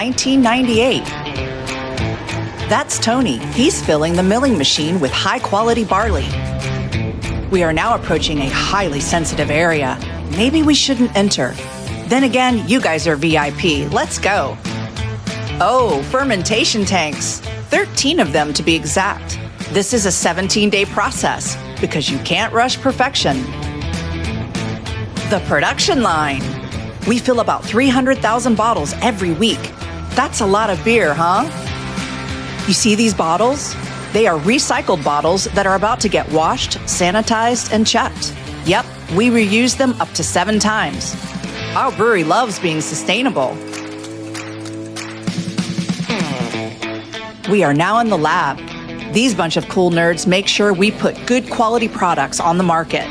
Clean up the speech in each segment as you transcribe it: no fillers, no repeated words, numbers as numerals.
1998. That's Tony. He's filling the milling machine with high quality barley. We are now approaching a highly sensitive area. Maybe we shouldn't enter. Then again, you guys are VIP. Let's go. Oh, fermentation tanks. 13 of them to be exact. This is a 17 day process because you can't rush perfection. The production line. We fill about 300,000 bottles every week. That's a lot of beer, huh? You see these bottles? They are recycled bottles that are about to get washed, sanitized, and checked. Yep, we reuse them up to seven times. Our brewery loves being sustainable. We are now in the lab. These bunch of cool nerds make sure we put good quality products on the market.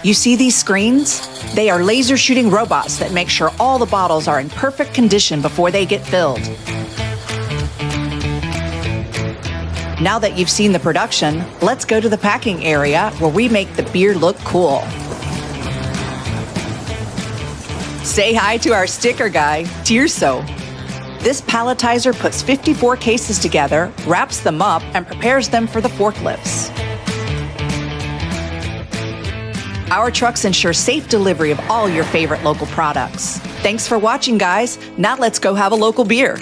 You see these screens? They are laser shooting robots that make sure all the bottles are in perfect condition before they get filled. Now that you've seen the production, let's go to the packing area where we make the beer look cool. Say hi to our sticker guy, Tirso. This palletizer puts 54 cases together, wraps them up, and prepares them for the forklifts. Our trucks ensure safe delivery of all your favorite local products. Thanks for watching, guys. Now let's go have a local beer.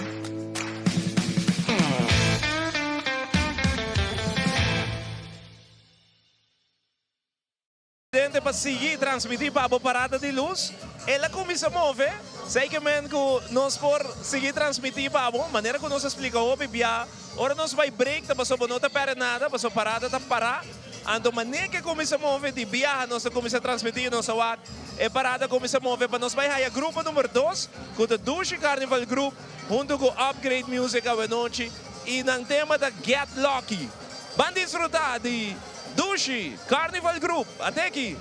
Presidente pa sigui transmiti pa bo parada di luz. El a cuminsa move, zeker men cu nos por sigui transmiti pa bo, manera cu nos a splica hopi bia, ora nos bay break ta pasobra bo no ta perde nada, pasobra parada ta para, anto manera cu e cuminsa move di biaha nos ta cuminsa transmiti nos a wak e parada cuminsa move pa nos bay haya grupo number dos cu ta Dushi Carnival Group hunto cu Upgrade Music awenochi y nan tema ta Get Lucky. Ban disfruta di Dushi Carnival Group ate aki.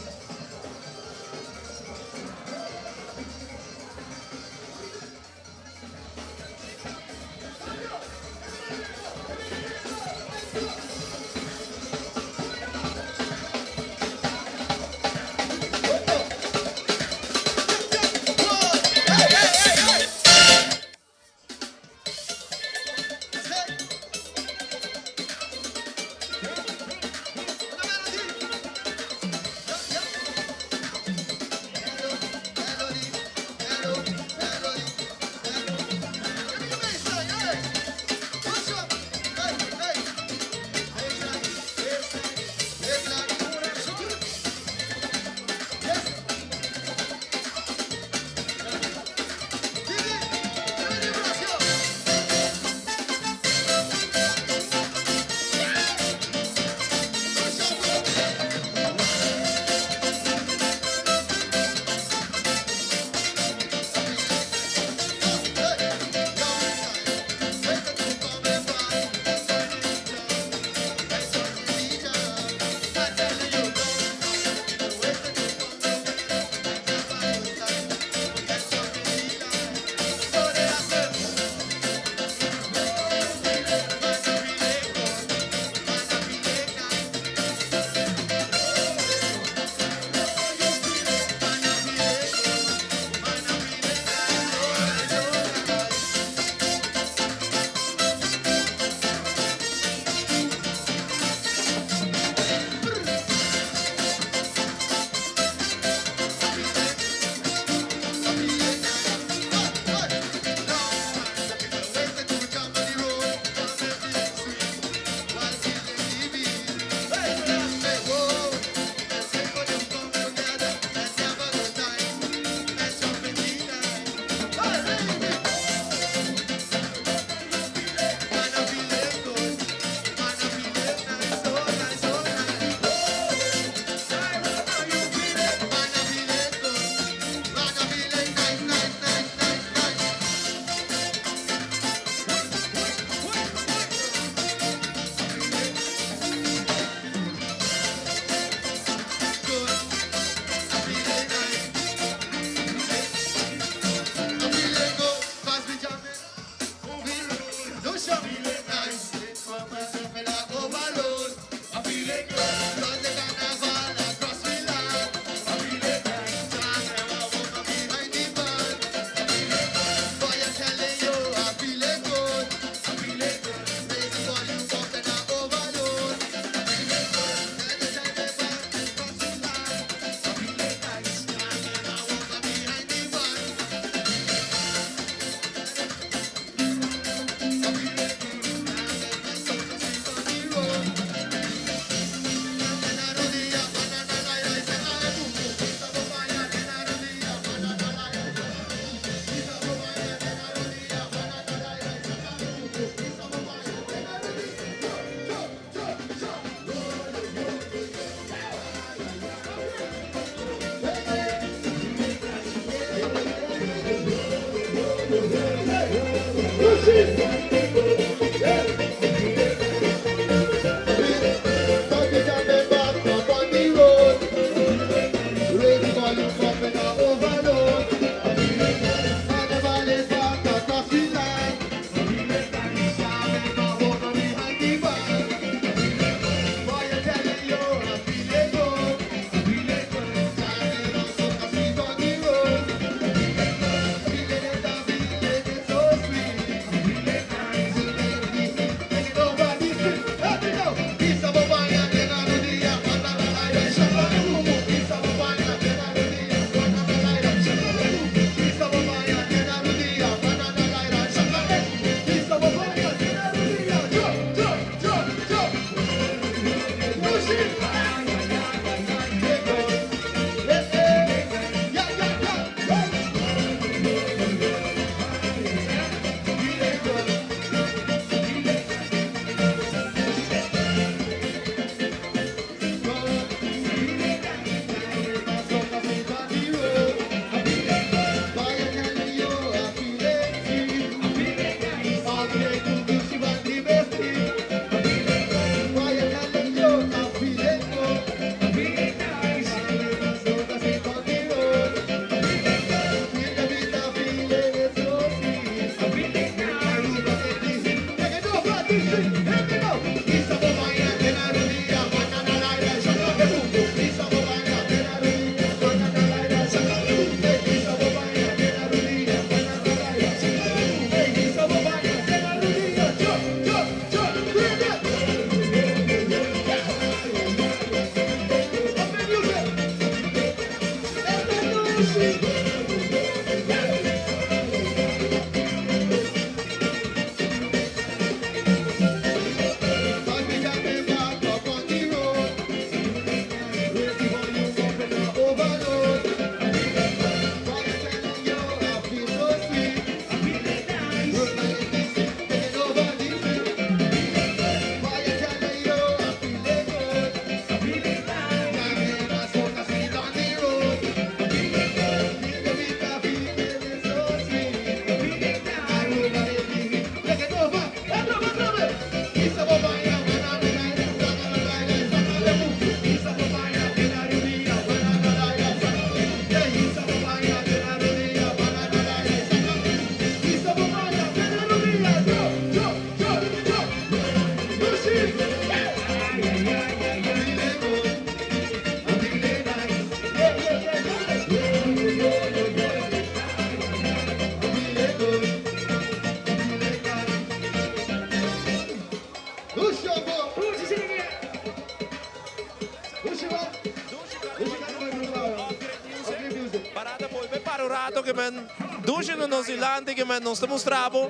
Parada bolbe para un rato ke men dushi na nos dilanti ke men nos ta mustra bo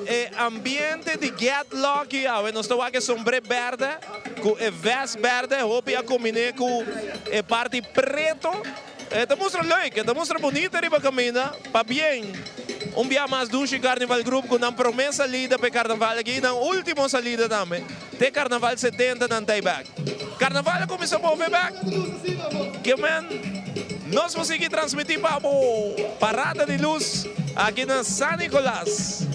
e ambiente di Get Lucky awe. Nos ta wak e sombre berde ku e vest berde hopi a kombine ku e parti preto. E ta mustra leuk, e ta mustra bunita riba kaminda. Pabien un bia mas Dushi Carnival Group ku nan prome salida pa e karnaval aki i nan ultimo salida tambe. Te karnaval 70 nan ta ei bek. Karnaval a kuminsá move bek. Ke men nos por sigui transmití pa bo Parada di Lus aki na San Nicolas.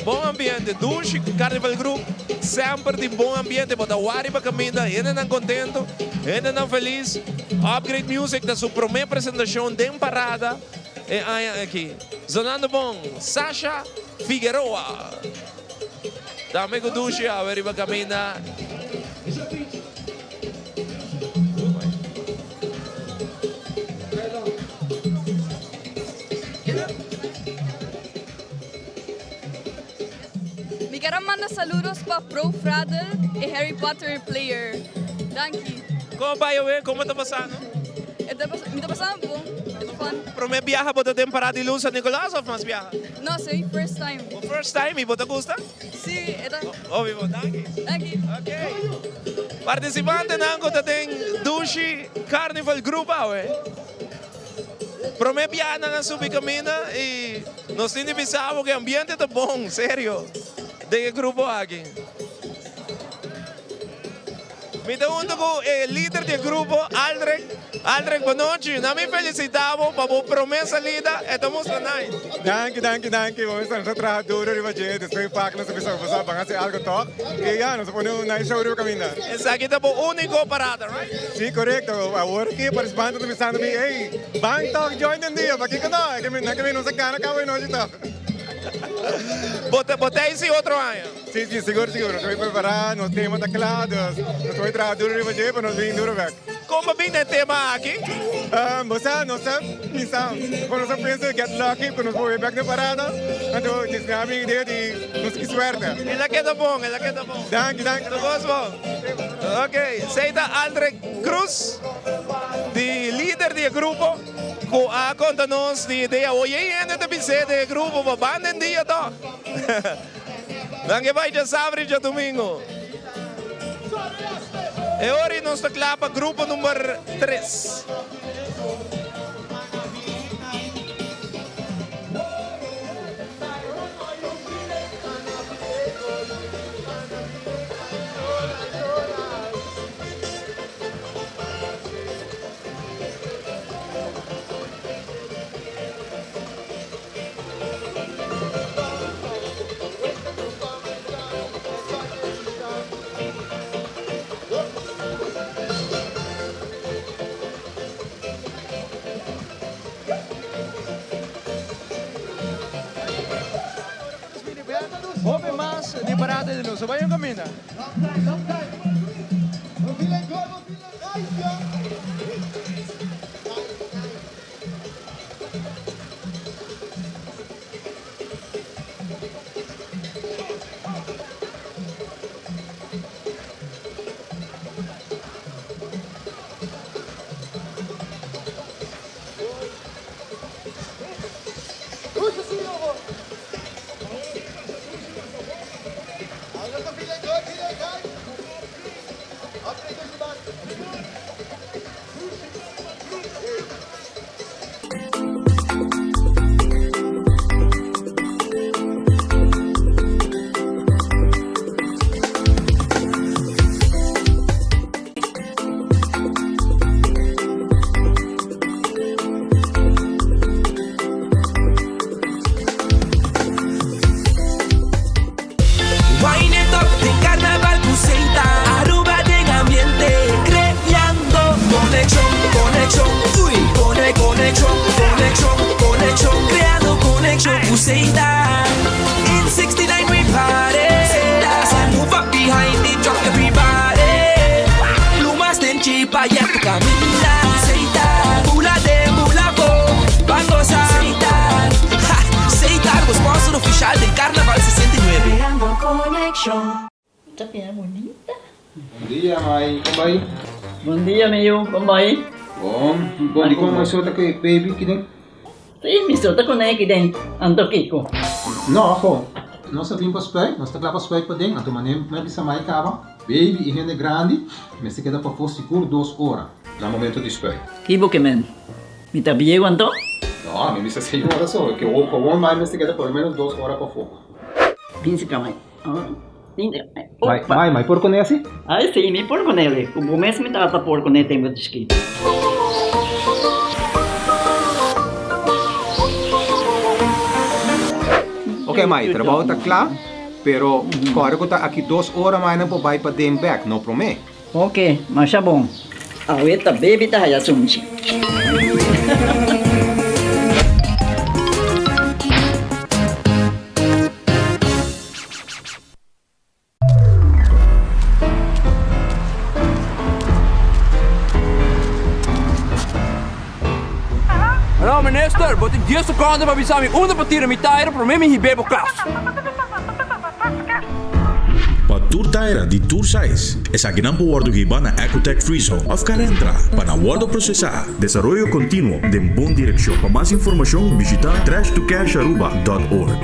Bon ambiente, Dushi Carnival Group semper tin bon ambiente, bo ta wak riba kaminda, hendenan contento, hendenan feliz. Upgrade Music ta su prome presentacion den parada e aña aki. Zonando bon, Sasha Figueroa. Tambe cu Dushi awe riba kaminda. Mi kier a manda saludos pa Pro Fradel e Harry Potter player. Danki. Como bai awe? Como ta pasando? E ta mi ta pasando bon. E ta fun. Prome biaha bo ta den Parada di Luz San Nicolas of mas biaha? No, esei mi first time. Bo first time y bo ta gusta? Si, e ta. Hopi bon, danki. Danki. Ok. Participantenan cu ta den Dushi Carnival Group awe. Prome biaha nan a subi caminda y nos tin di bisa bo cu e ambiente ta bon, serio, den e grupo aki. Mi ta hunto cu e lider di e grupo, Aldrich. Aldrich, bon nochi. Na mi felicita bo pa bo prome salida. E ta mustra nice. Danki, danki, danki. Bo mester nos a traha duro riba dje. Despues pak nos a bisa bo sa ban hasi algo tog. I ya, nos a pone un nice show riba kaminda. Esaki ta bo unico parada, right? Si, corecto. Awor aki e participantenan ta bisando mi, ey, ban tog join den dia. Pakiko no? E ke mi, nan ke mi nos a gana cabo e nochi tog. Bo ta, bo ta ey si otro aña? Si, si, sigur, sigur. Nos ta bay prepara, nos tema ta cla, dus nos ta bay traha duro riba dje pa nos bin duro bek. Kon bo bin na e tema aki? Bo sa, nos ta pinsa, bo nos ta pensa get lucky ku nos por bay bek na parada, anto djis nan a bin idea di nos ki suerte. El a keda bon, el a keda bon. Danki, danki. Tur kos bon. Ok, esei ta Aldrich Cruz, di lider di e grupo, ku a konta nos di idea. Oye hende ta bis'é den e grupo pa ban den dia tòg. Nan ke bai djasabra i djadumingu. E ora i nos ta kla pa grupo number tres. Hopi mas di parada di lus. Bai un caminda. Wine it up den carnaval cu Seita Aruba den ambiente creando conexion, conexion, uy Cone, conexion, conexion, conexion Creando conexion cu Seita In 69 we party Seita Move up behind the truck everybody Plumas den chipa ya tu caminda Seita Bula den bula bo Ban goza Seita Ha! Seita bo sponsor oficial den Carnaval 69. Creando conexion. Ta bira bunita. Bon dia mai, kon bai? Bon dia mi yu, kon bai? Bon, bon dikon mai so ta ku e baby kiden? Si, mi so ta ku ne kiden, anto kiko? No, aho, nos a bin pa spuit, nos ta kla pa spuit paden, anto mane mi a bisa mai kaba, baby i hende grandi mester keda pafó sigur dos ora na momento di spuit. Ki bo ke men? Mi ta bieu anto? No, mi bisa señora so, ke gewoon mai mester keda por lo menos dos ora pafó. Bin si ka mai. Mai, mai, mai por kuné asi? Ai si, mi por kuné li. Ku bo mes mi tata por kuné tempu di chikito. Ok mai, trabou ta kla, pero kòrda ku ta aki dos ora mai nan por bai paden bèk, no promé. Ok, masha bon. Awe ta baby ta haya sunchi. Hallo minister, bo tin dies secondo pa bisa mi unda pa tira mi taira prome mi hib'é bo cas. Pa tur taira di tur size, esakinan por wordo hiba na Ecotec Free Zone of Calentra pa nan wordo procesa. Desaroyo continuo den bon direccion. Pa mas informacion bishita trashtocasharuba dot org.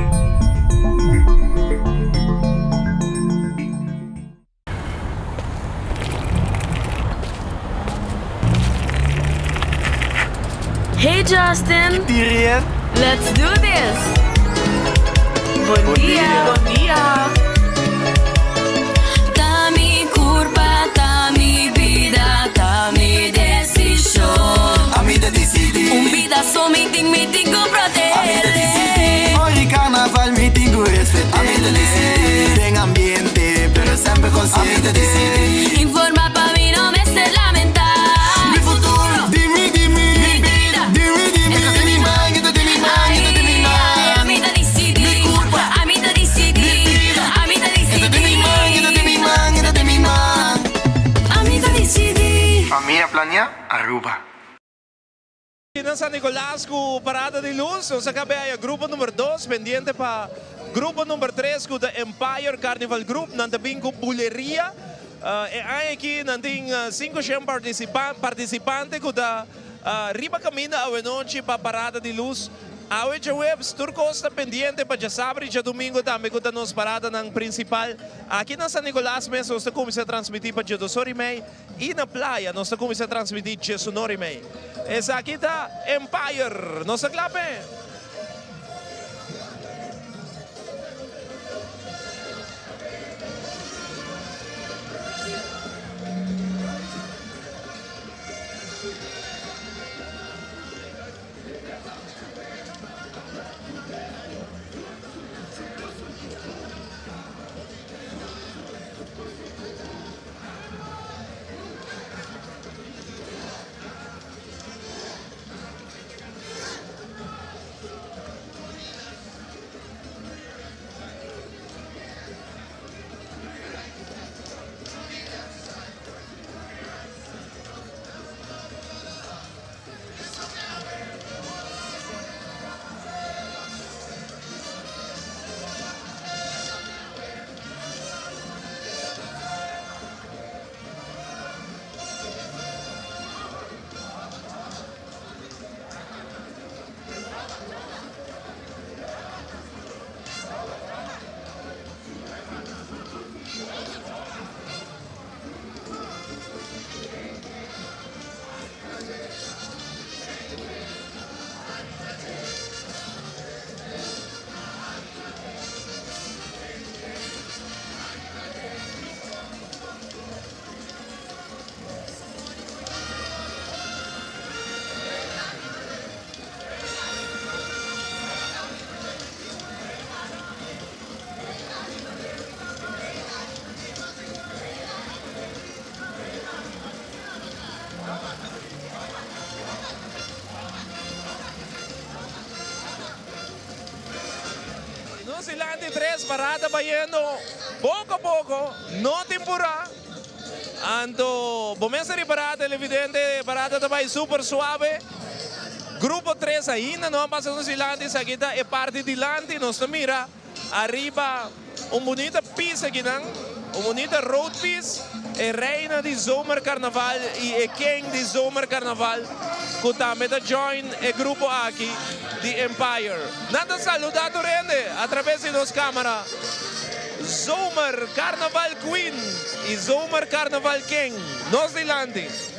Hey Justin! Let's do this! Bon dia! Bon dia! Ta mi curpa, ta mi bida, ta mi decision. ku mi tin, mi tin ku A mi ta disidí. Ora karnaval mi tin ku respet'é. A mi ta disidí. Den ambiente, pero semper konsiente. A mi ta disidí. Informá pa mi no mester lamentá. Mi futuro, di mi, di mi. Mi bida, di mi, di mi. E ta den mi man, e ta den mi man, e ta den mi man. Ami ta disidí. Mi kurpa, Ami ta disidí. Mi bida, Ami ta e ta den mi man, e ta den mi man, e ta den mi man. Ami ta disidí. Famia Planea Aruba. Na San Nicolas cu Parada di Luz nos a cabe haya grupo number dos pendiente pa grupo number tres cu ta Empire Carnival Group. Nan ta bin cu buleria. E aña aki nan tin cinco shen participante cu ta riba caminda awenochi pa Parada di Luz. Awe djaweps tur cos ta pendiente pa djasabra y djadomingo tambe cu ta nos paradanan principal. Aki na San Nicolas mes nos ta cuminsa transmiti pa djedos ora y mei. Y na playa nos ta cuminsa transmiti djesunor y mei. Esaki ta Empire. Nos ta cla p'e. Nos dilanti tres parada bayendo poco poco, no tin pura. Anto bo mester ripara televidente, parada ta bay super suave. Grupo tres ainda no a pasa nos dilanti, esaki ta e parti dilanti. Nos ta mira ariba un bunita pis akinan, un bunita road pis. E reina di zomercarnaval y e king di zomercarnaval cu tambe ta join e grupo aki di Empire. Nan ta saluda tur hende a traves di nos camara. Zomer Carnaval Queen y Zomer Carnaval King nos dilanti.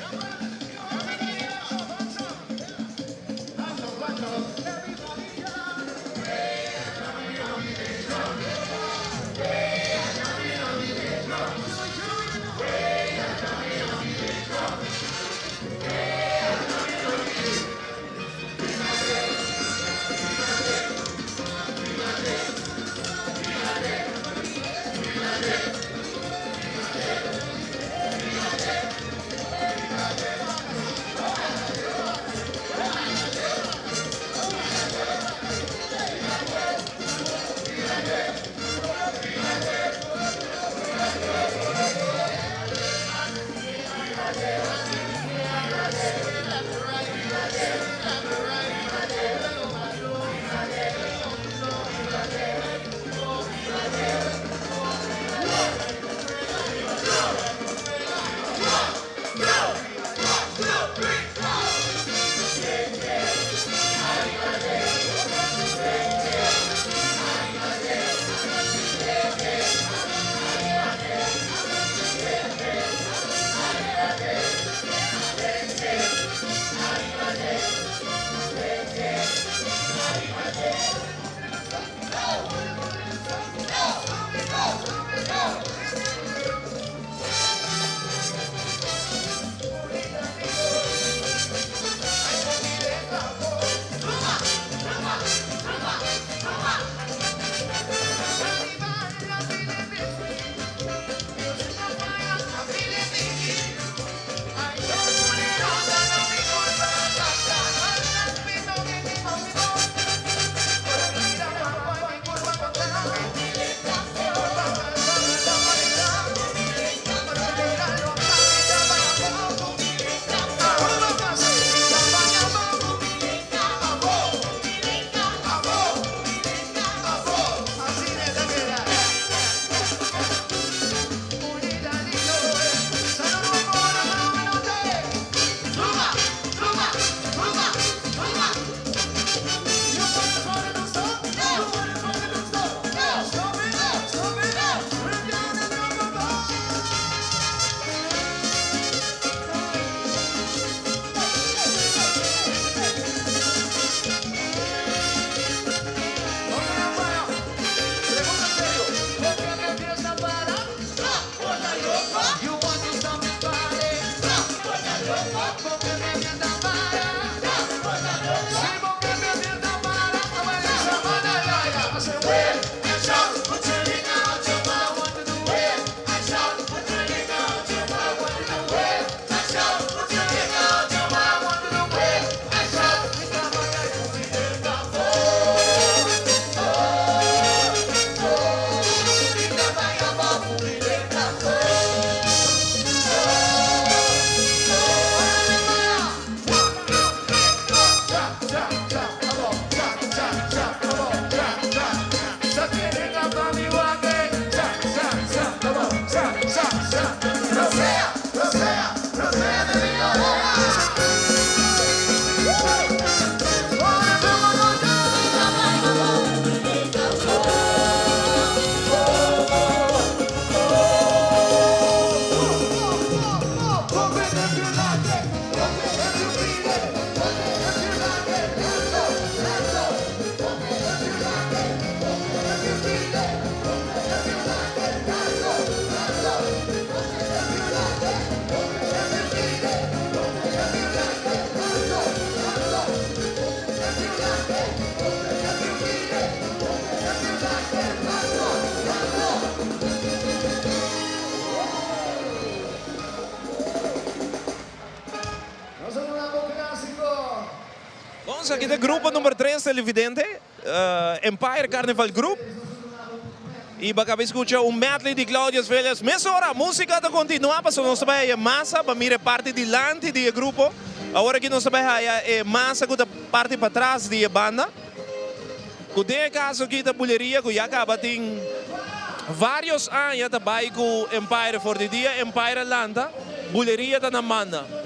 Aki ta grupo number 3 televidente, Empire Carnival Group. Y bo a caba scucha un medley di Claudius Vélez. Mesora, musica ta continua, pasobra nos ta bay haya masa pa mira e parti dilanti di e grupo. Awor aki nos ta bay haya e masa cu ta parti patras di e banda. Cu den e caso aki ta Buleria cu ya caba tin varios aña ta bay cu Empire for di dia Empire a lanta, Buleria ta na manda.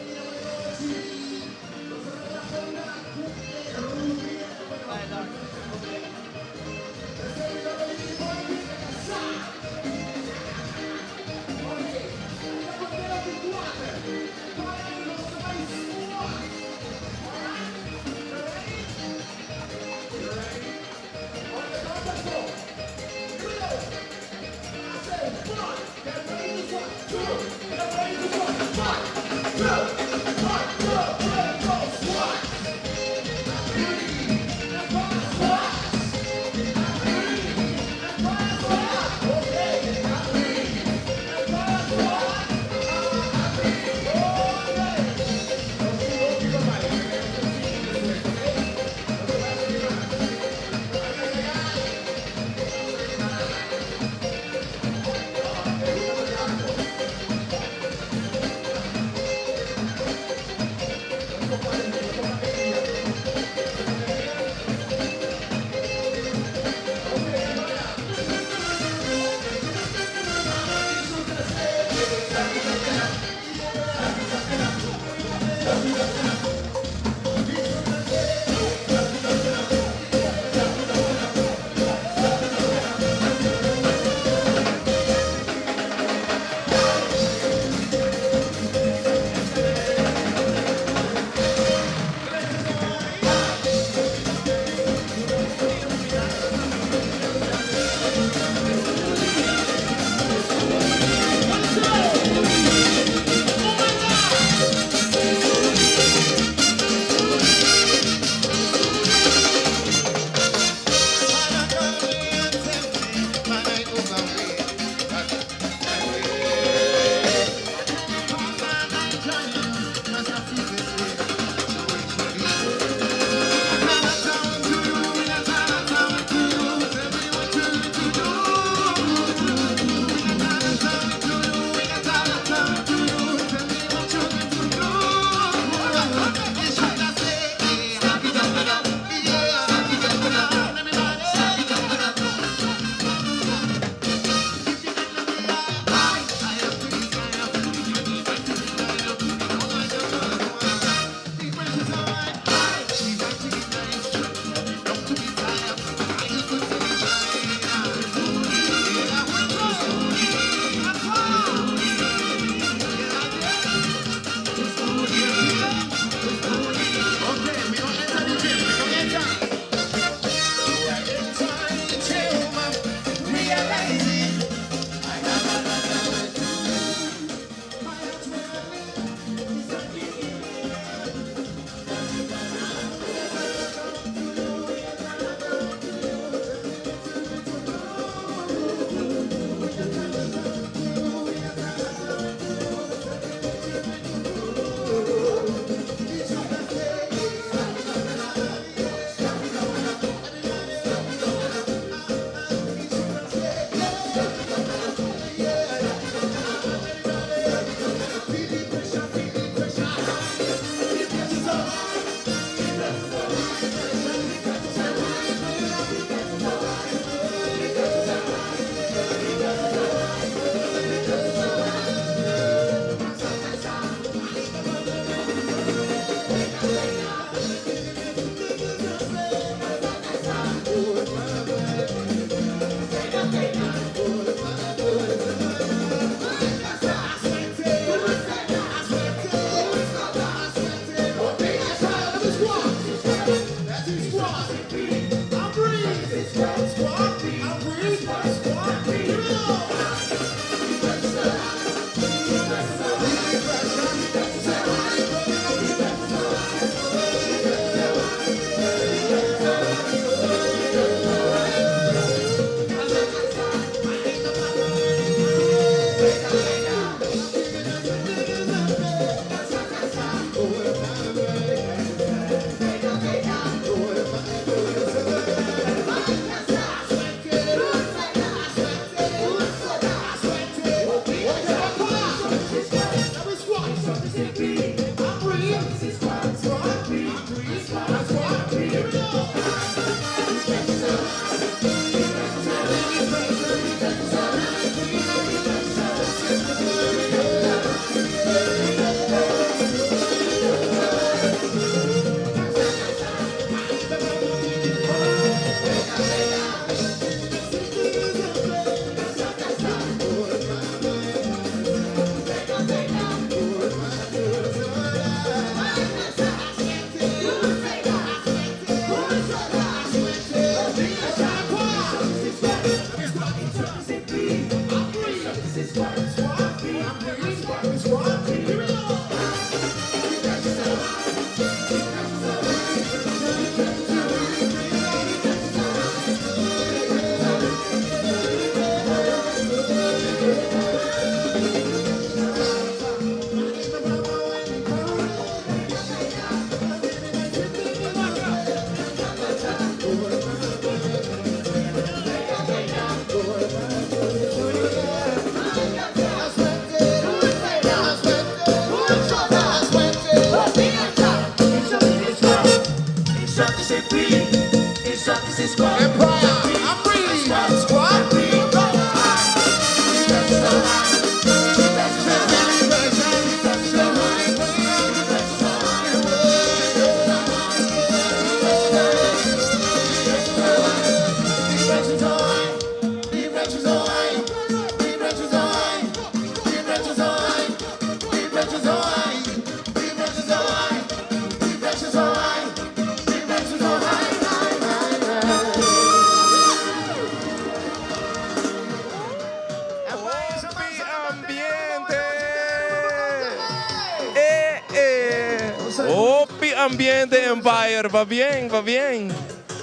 ambiente Empire, pabien, pabien.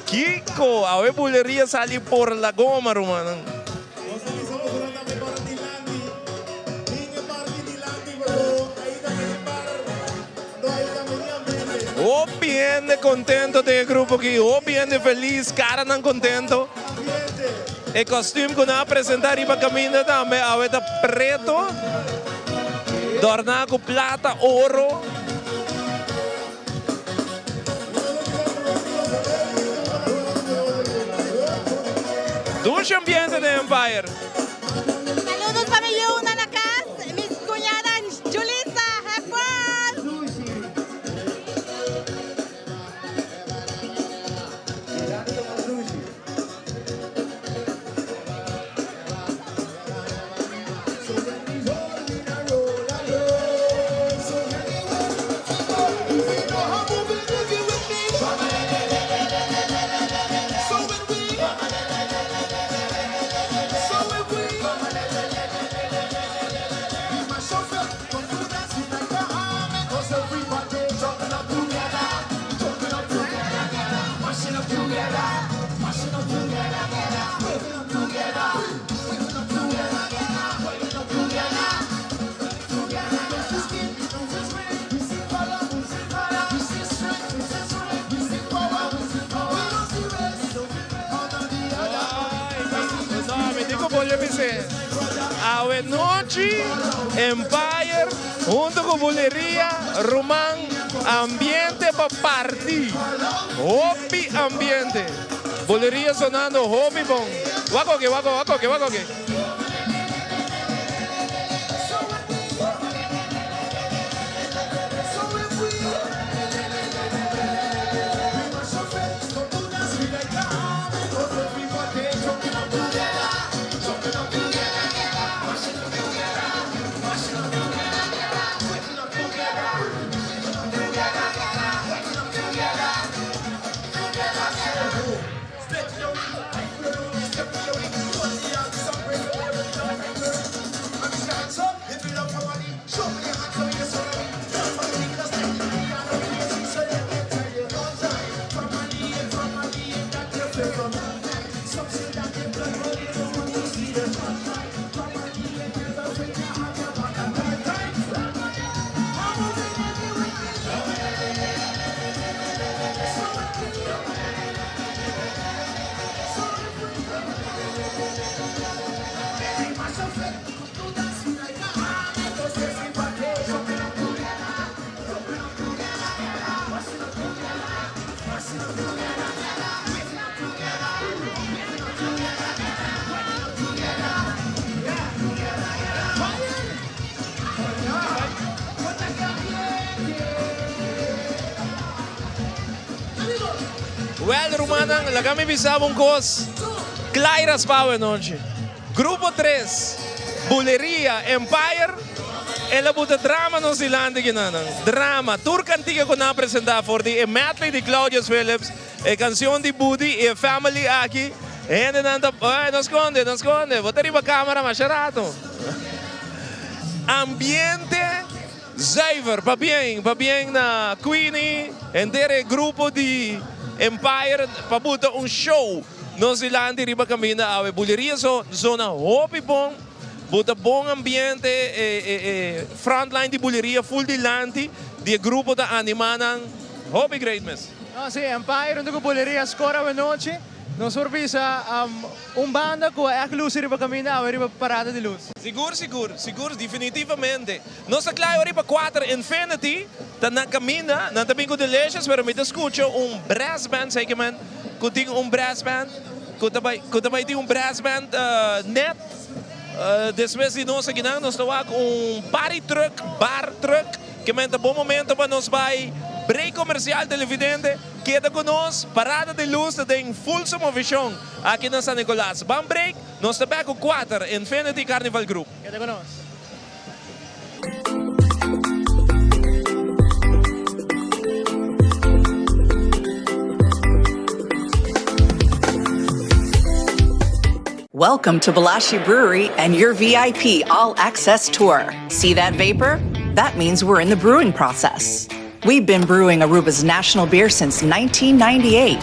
Kiko, awe buleria sali por la goma rumannan. Hopi hende contento den e grupo aki, hopi hende feliz, caranan contento. E kostuum ku nan a presentá riba kaminda tambe awe ta preto, dòrná ku plata, oro. Dushi ambiente den Empire. Saludos pa mi yiunan na cas, mi cuñada Julissa, have fun! Awe nochi Empire hunto cu Buleria Ruman ambiente pa parti hopi ambiente Buleria sonando hopi bon wak oke wak wak oke wak oke. Wel rumannan, laga mi bisa bo un kos, Clairas pa awe nochi. Grupo tres, Buleria, Empire, el a buta drama nos dilanti kinanan. Drama, tur kantika ku nan a presenta for di e medley di Claudius Philips, e kansion di Budi i e family aki, hendenan ta, ey no skonde, no skonde, bo ta riba kamera masha rato. Ambiente zuiver, pabien, pabien na Queenie, henter e grupo di Empire pa buta un show. Nos dilanti riba kaminda awe buleria so zona hopi bon, bo ta bon ambiente e e frontline di buleria full dilanti di e grupo ta anima nan hopi great mes. No si, Empire hunto ku buleria score awe nochi, nos por bisa un banda ku a ègt lusi riba kaminda awe riba parada di lus. Sigur sigur sigur definitivamente nos ta kla awe riba kuater Infinity ta na kaminda nan ta bin ku Delicious pero mi ta skucha un brass band zeker Ku tin un brass band ku ta bai ku ta bai tin un brass band net despues di nos akinan nos ta wak un party truck bar truck ke men ta bon momento pa nos bai break comercial televidente keda ku nos parada di luz ta den full su movishon aki na San Nicolas ban break nos ta bek ku kuater Infinity Carnival Group. Keda ku nos. Welcome to Balashi Brewery and your VIP all access tour. See that vapor? That means we're in the brewing process. We've been brewing Aruba's national beer since 1998.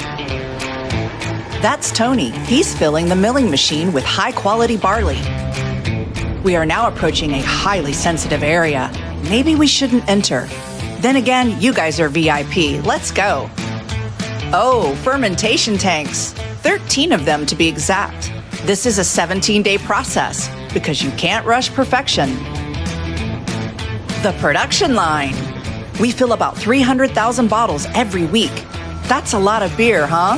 That's Tony. He's filling the milling machine with high quality barley. We are now approaching a highly sensitive area. Maybe we shouldn't enter. Then again, you guys are VIP. Let's go. Oh, fermentation tanks. 13 of them to be exact. This is a 17 day process because you can't rush perfection. The production line. We fill about 300,000 bottles every week. That's a lot of beer, huh?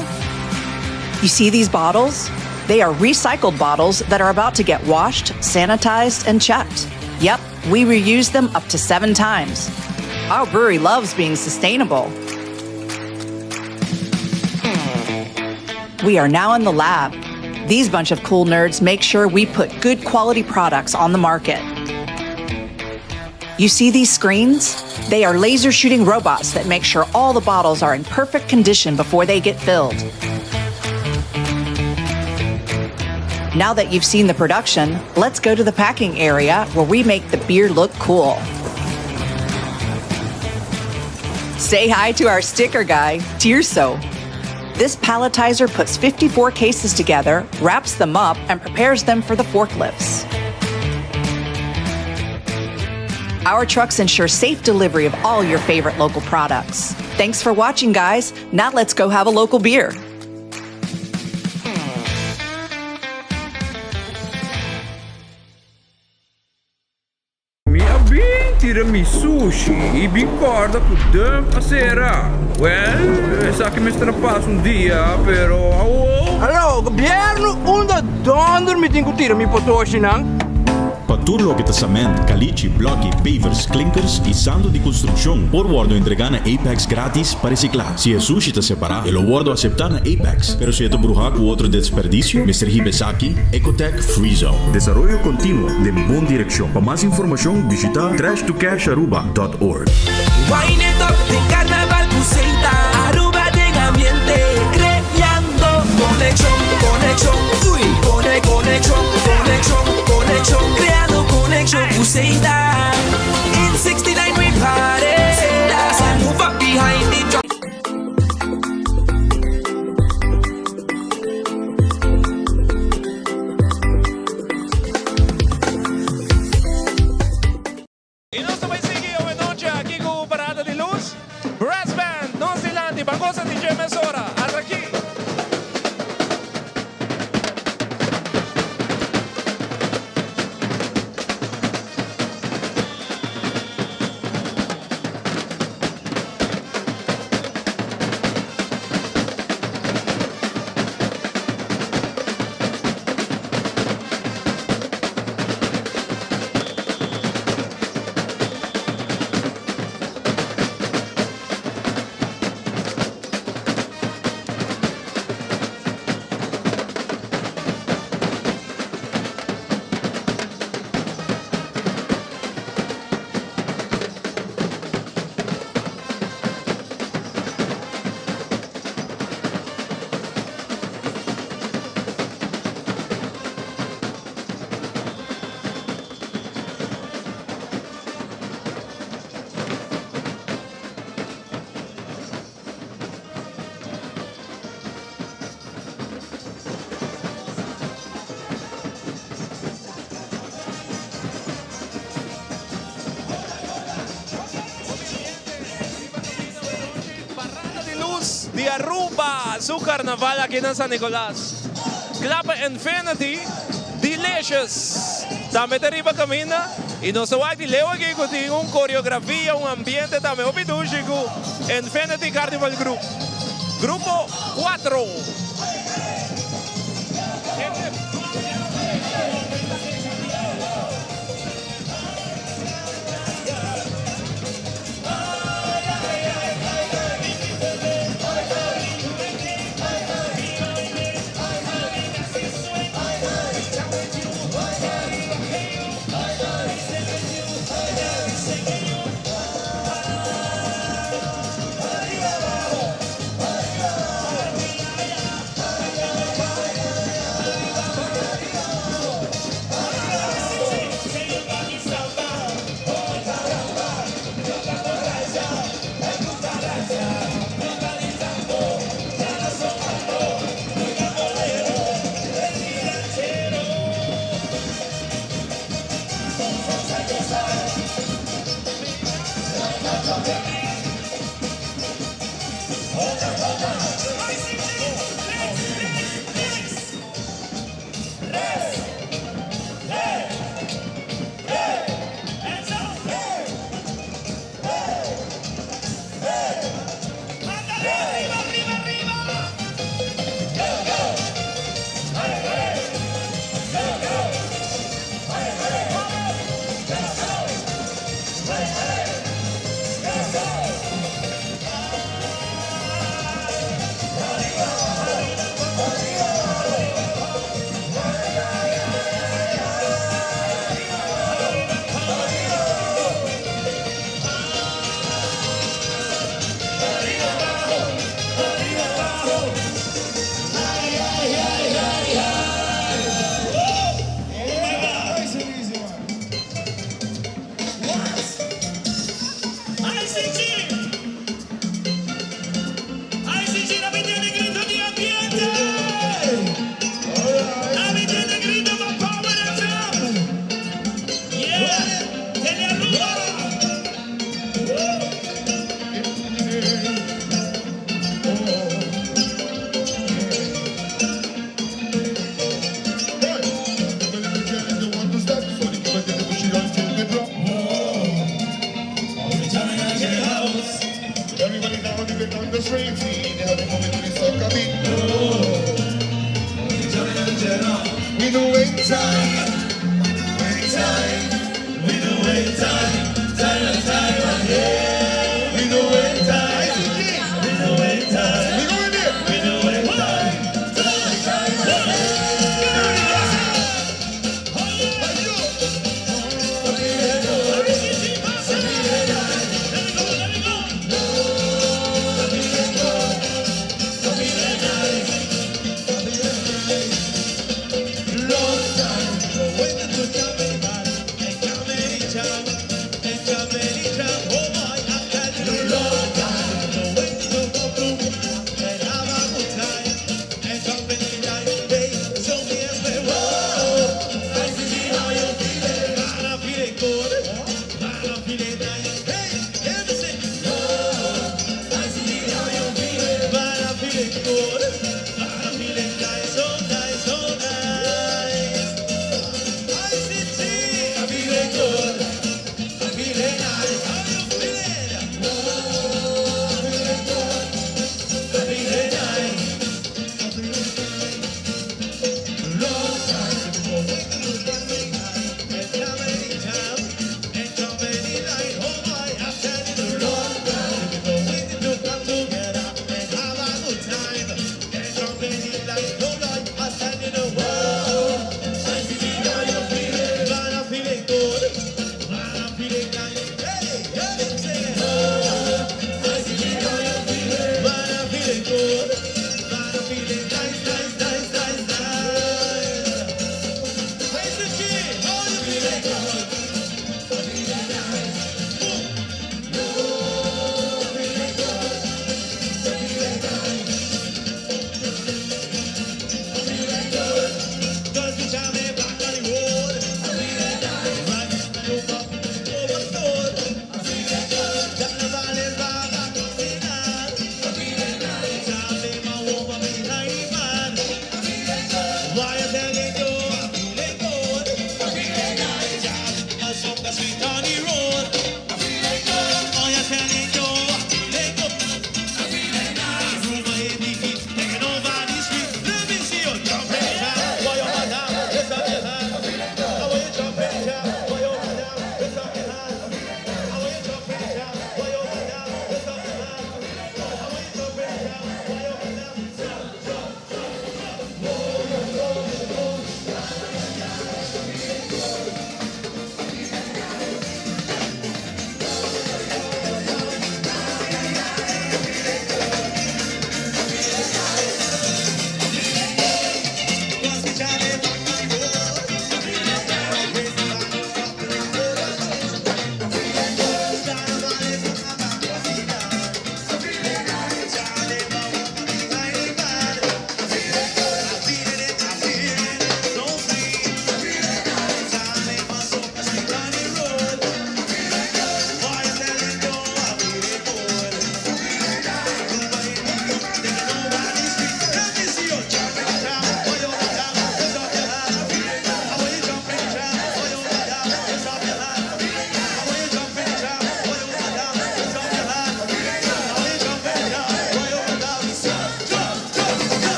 You see these bottles? They are recycled bottles that are about to get washed, sanitized, and checked. Yep, we reuse them up to seven times. Our brewery loves being sustainable. We are now in the lab. These bunch of cool nerds make sure we put good quality products on the market. You see these screens? They are laser shooting robots that make sure all the bottles are in perfect condition before they get filled. Now that you've seen the production, let's go to the packing area where we make the beer look cool. Say hi to our sticker guy, Tirso. This palletizer puts 54 cases together, wraps them up, and prepares them for the forklifts. Our trucks ensure safe delivery of all your favorite local products. Thanks for watching, guys. Now let's go have a local beer. Mi a bin tira mi sushi y bin corda cu dump a cera. Well, esaki mester a pasa un dia, pero awo. Hallo, gobierno, unda donder mi tin cu tira mi potoshinan? Pa tur loke ta cement, caliche, bloki, pavers, klinkers y santo di construccion por wordo entrega na Apex gratis pa recicla. Si e sushi ta separa, e lo wordo acepta na Apex, pero si e ta bruha cu otro desperdicio, mester hiba esaki Ecotech Free Zone. Desaroyo continuo den bon direccion. Pa mas informacion bishita trashtocasharuba.org. Wine it up den carnaval cu Seita Aruba den ambiente creando conexion, conexion, uy Cone, conexion, conexion, conexion Creando conexion cu Seita In 69 we party So move up behind the drum. Y nos ta bay sigui awe nochi aki cu Parada di Luz. Brass Band, nos dilanti, ban goza di dje mesora. Ata aki. Parada di Luz di Aruba su carnaval aki na San Nicolas. Clapa Infinity, Delicious tambe ta riba caminda y nos ta wak di leu aki cu tin un coreografia, un ambiente tambe hopi dushi cu Infinity Carnival Group. Grupo Cuatro.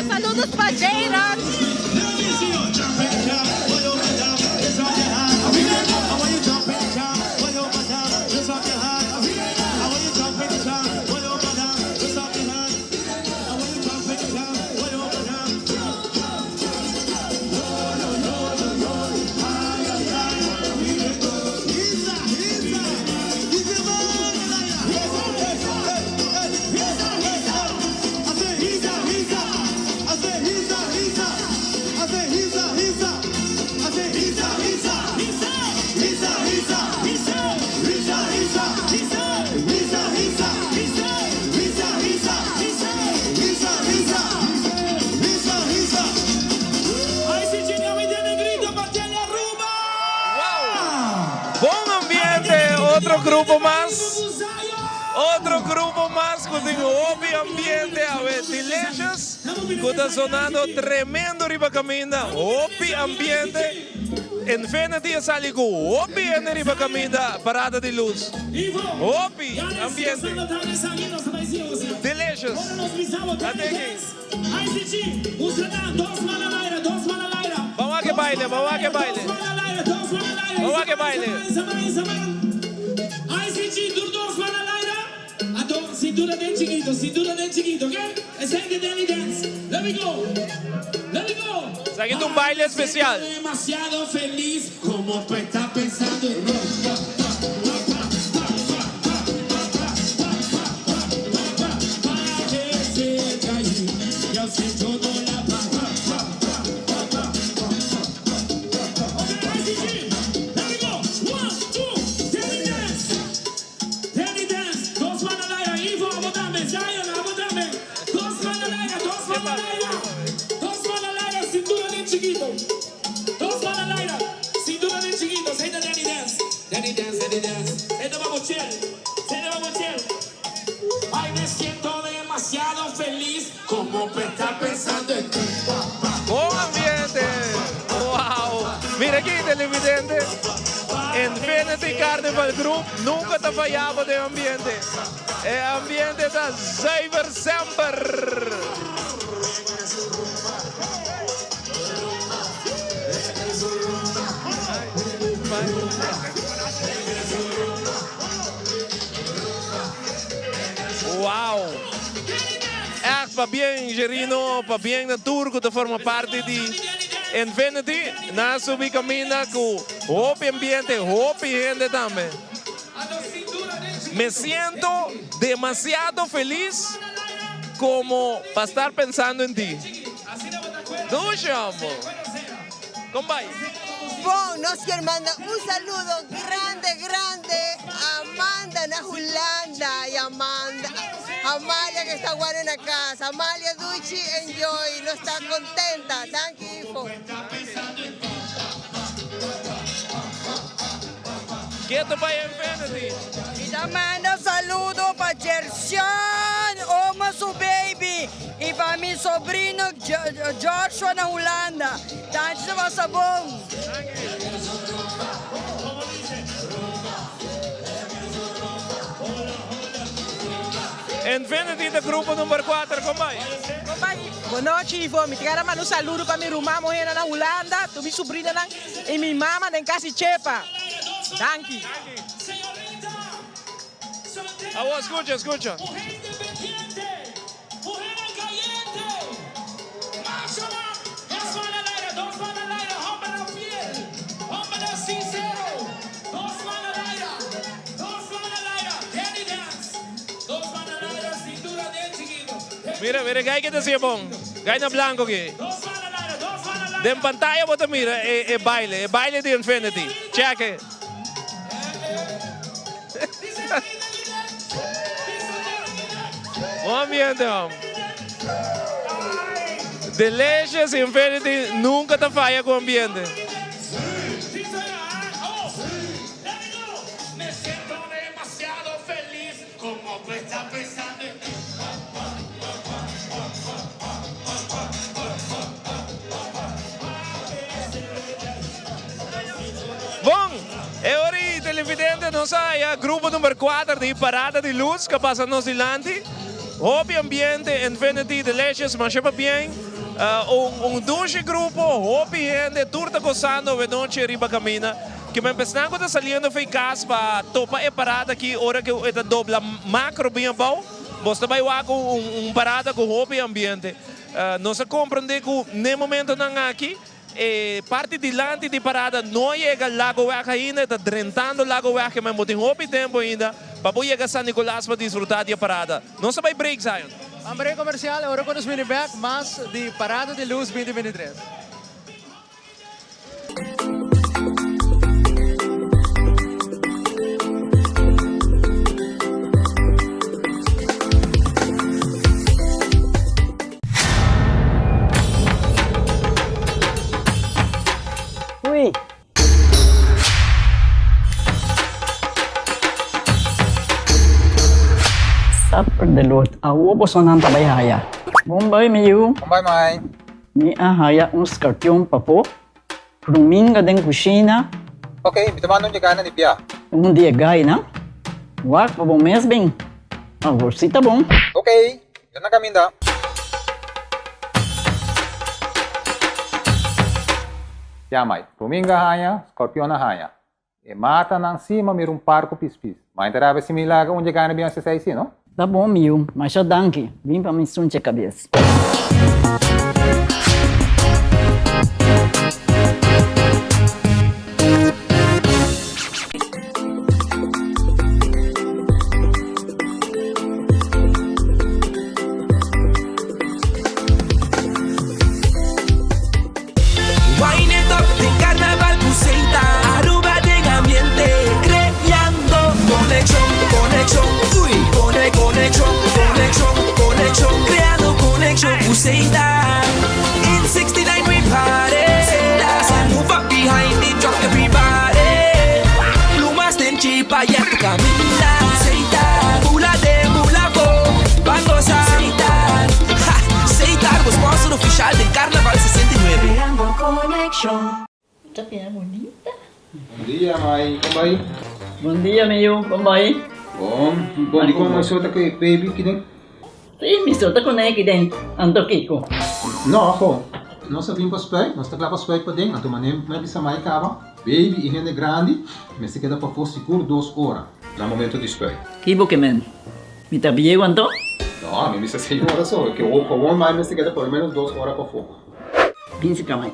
Saludos pa Jayron. Bon ambiente, otro grupo mas. Otro grupo mas cu tin hopi ambiente awe. Delicious cu ta sonando tremendo riba caminda. Hopi ambiente. Infinity a sali cu hopi hende riba caminda parada di luz. Hopi ambiente. Delicious. Ateki. Ban wak e baile, ban wak e baile. Ban wak e baile. Esaki ta un baile especial. Bon ambiente! Wow! Mira aki televidente, Infinity Carnival Group nunca ta fayabo den ambiente. E ambiente ta zuiver semper! Wow! Echt pabien Jerino, pabien na tur cu ta forma parti di Infinity. Nan a subi caminda cu hopi ambiente, hopi hende tambe. Me siento demasiado feliz como pa estar pensando en ti. Dushi hombo. Con bay? Bon, nos kier manda un saludo grande grande a Amanda na Hulanda y Amanda, Amalia que esta guarda na cas. Amalia duchi enjoy, nos ta contenta. Danki Ifo. Keto bay Infinity. Mi ta manda saludo pa Jersian, oma su baby y pa mi sobrino Joshua na Hulanda. Danki ta pasa bon. Infinity ta grupo number 4, kon bai? Kon bai? Bon nochi Ivo, mi ta kere manda un saludo pa mi ruman muhernan na Hulanda, tur mi subrinanan y mi mama den Kasi Chepa. Danki. Awor scucha, scucha. Mira, mira, gai ke ta siña bon. Gai na blanco aki. Den pantaya bo ta mira e baile, e baile di Infinity. Check e. Bon ambiente hom. Delicious Infinity nunca ta faya cu ambiente. Bon, e ora y televidente nos a haya grupo number 4 di Parada di Luz ca pasa nos dilanti. Hopi ambiente, Infinity, Delicious, masha pabien. Un un dushi grupo, hopi hende, tur ta gozando awe nochi riba camina. Kimen pesnan cu ta saliendo fey cas pa topa e parada aki ora cu e ta dobla macro bin abao, bos ta bay wak un un parada cu hopi ambiente. Nos a comprende cu n'e momentonan aki e parti dilanti di parada no a yega Lagoweg ainda, e ta drentando Lagoweg, kimen bo tin hopi tempo ainda pa bo yega San Nicolas pa disfruta di e parada. Nos a bay break Zion. Un break comercial, ora cu nos bini bek mas di Parada di Luz 2023. Ui. Supper de Lord. Awo bosonan ta bai haya. Bon bai mi yu. Bon bai mai. Mi a haya un skarpion pafó, pruminga den kushina. Ok, mi ta manda un dje gaina di bia. Un di e gaina? Wak pa bo mes bin. Awor si ta bon. Ok, mi ta na kaminda. Ya mai, pruminga a haña, skorpion a haña. E matanan si ma mira un par ku pispis. Ma e ta rabia si mi laga un dje gaina bin hasi esei si, no? Ta bon mi yu, masha danki. Bin pa mi sunche kabes. Wine it up den carnaval cu Senta Aruba den ambiente Creando conexion, conexion Uy, cone, conexion, conexion, conexion Creando conexion cu Senta In 69 we party Senta So move up behind the truck everybody Plumas den chipa ya tu caminda Senta, bula den bula bo Ban goza Senta, ha, Senta bo sponsor oficial den Carnaval 69. Creando conexion. Ta bira bonita. Bon dia mai, kon bai? Bon dia mi yu, kon bai? Bon, bon di kon mai so ta ku e baby kiden? Si, mi so ta ku ne kiden, anto kiko? No, aho, nos a bin pa spuit, nos ta kla pa spuit paden, anto manera mi a bisa mai kaba, baby i hende grandi mester keda pafó sigur dos ora na momento di spuit. Kibo ke men? Mi ta bieu anto? No, mi mester seis ora so, ke gewoon mai mester keda por lo menos dos ora pafó. Bin si ka mai.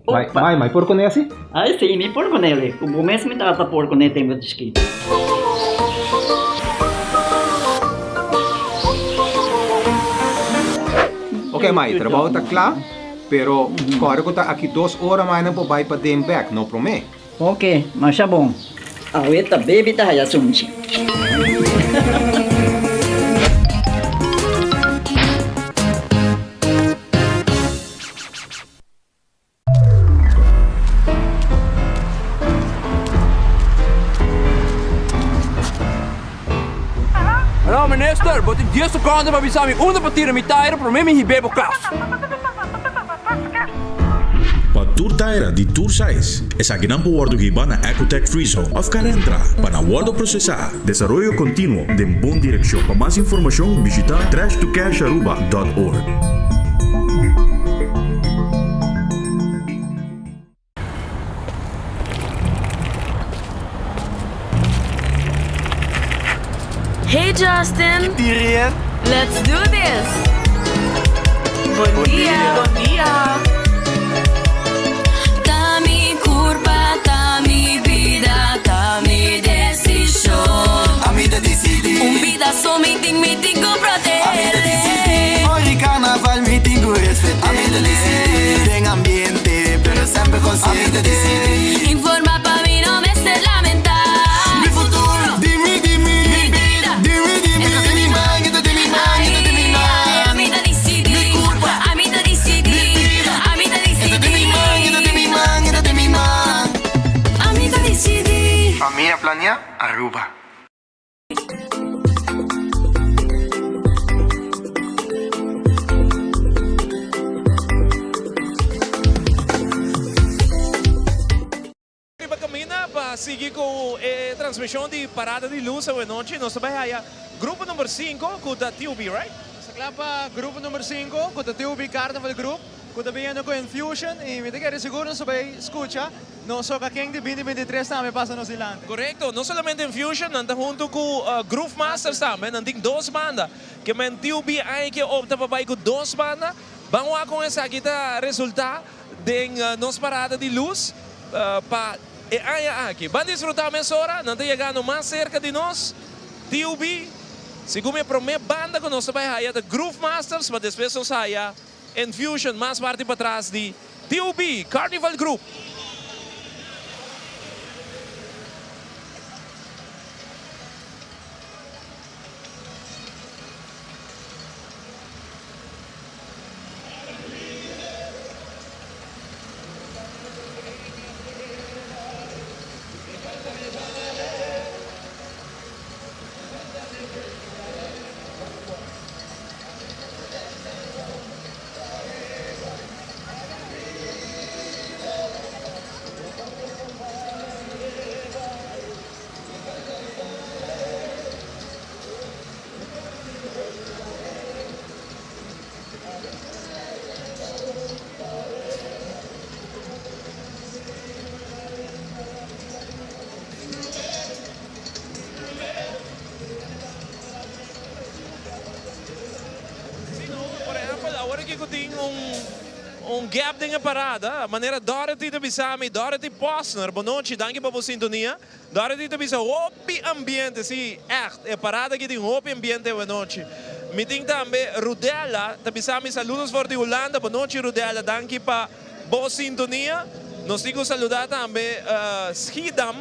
Mai, mai, mai por kuné asi? Ai si, mi por kuné. Ku bo mes mi tabata por kuné tempu di chikito. Ok mai, trabou ta kla, pero kòrda ku ta aki dos ora mai nan por bai paden bèk, no promé. Ok, masha bon. Awe ta baby ta haya sunchi. Hallo minister, bo tin dies seconde pa bisa mi unda pa tira mi tairo prome mi hib'é bo cas. Pa. tur taira di tur size. Esakinan por wordo hiba na Ecotech Free Zone of Calentra pa nan wordo procesa. Desaroyo continuo den bon direccion. Pa mas informacion bishita trashtocasharuba dot org. Hey Justin! Let's do this! Bon dia! Bon dia! Ta mi curpa, ta mi bida, ta mi decision. Ami ta dicidi. Un bida so mi tin, mi tin cu protehe. Ami ta dicidi. Ora carnaval mi tin cu respete. Ami ta dicidi. Den ambiente, pero semper consciente. Ami ta dicidi. Informa pa mi no mester lamenta. Mi futuro, di mi, di mi. Mi bida, di mi, di mi. E ta den mi man, e ta den mi man, e ta den mi man. Ami ta dicidi. Mi curpa, Ami ta dicidi. Mi bida, Ami ta E ta den mi dicidi. man, e ta den mi man, e ta den mi man. Ami ta dicidi. Famia Planea Aruba. Riba caminda pa sigui cu e transmision di Parada di Luz awenochi nos ta bay haya grupo number cinco cu ta TUB, right? Nos ta cla pa grupo number cinco cu ta TUB Carnival Group cu ta biniendo cu Infusion y mi ta kere sigur nos ta bay scucha Nos soca ken di binti 23 tambe pasa nos dilanti. Korekto, no solamente Infusion, nan ta huntu ku Groove Masters tambe, nan tin dos banda. Ke men TUB aña ke opta pa bai ku dos banda. Ban wak kon esaki ta resultá den nos parada di lus pa e aña aki. Ban disfrutá mesora, nan ta yegando mas serka di nos. TUB, segun mi e promé banda ku nos ta bai haya ta Groove Masters, pa despues nos haya Infusion mas parti patras di TUB Carnival Group. Si no, por ehempel, awor aki cu tin un un gap den e parada, manera Dorothy ta bisa mi, Dorothy Posner, bonochi, danki pa bo sintonia. Dorothy ta bisa hopi ambiente, si, echt, e parada aki tin hopi ambiente awanochi. Mi tin tambe Rudella ta bisa mi saludos for di Hulanda, bonochi Rudella, danki pa bo sintonia. Nos tin cu saluda tambe Schiedam.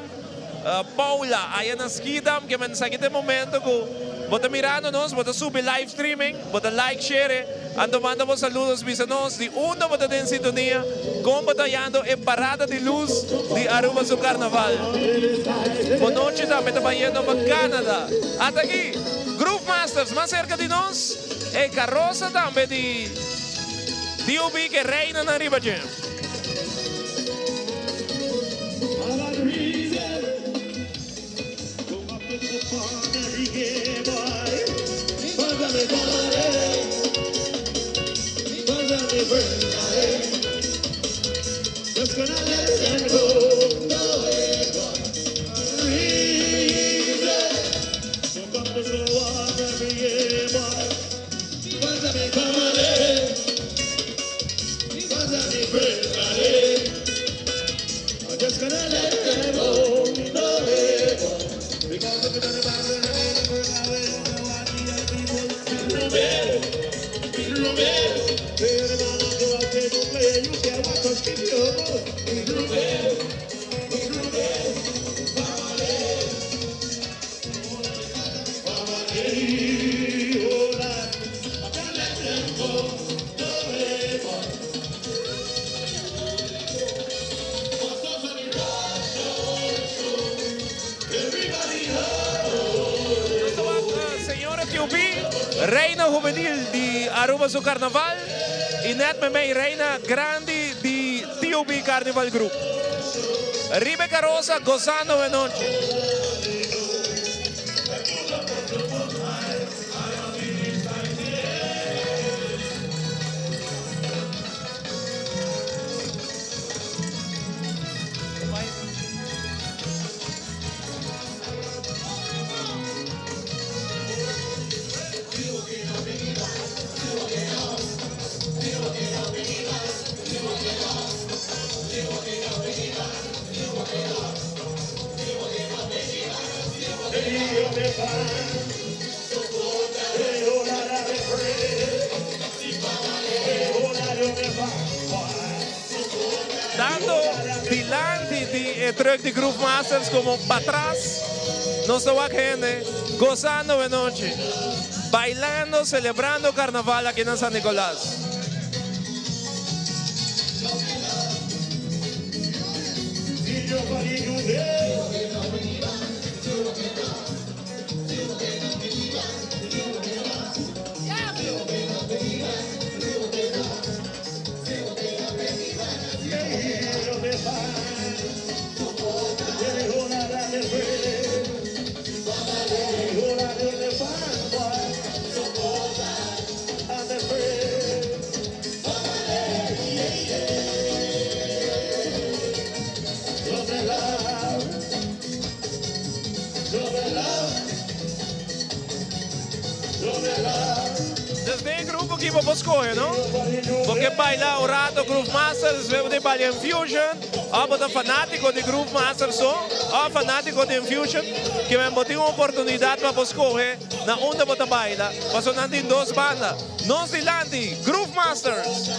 Paula, aya na Schiedam, ke men esaki ta e momento ku bo ta mirando nos, bo ta subi live streaming, bo ta like, share, anto manda bo saludos bisa nos di unda bo ta den sintonia, kon bo ta hayando e parada di luz di Aruba su carnaval. Bo nochi tambe ta bayendo pa Canada. Ata aki, Groove Masters mas cerca di nos, e carroza tambe di DOB ke reina nan riba dje. Nos ta wak señora TUB, reina juvenil di Aruba su carnaval y net memey reina grandi di TUB. TUB Carnival Group. Riba e karosa gozando e nochi. Tanto dilanti di e truck di Groove Masters como patras nos ta wak hende gozando e nochi, bailando, celebrando carnaval aki na San Nicolas. Dus den e grupo ki bo por scoge no. Bo ke baila un rato Groove Master, despues bo tin baila Infusion, of bo ta fanatico di Groove Master so, of fanatico di Infusion, ke men bo tin un oportunidad pa bo scoge na unda bo ta baila, pasobra nan tin dos banda. Nos dilanti, Groove Masters!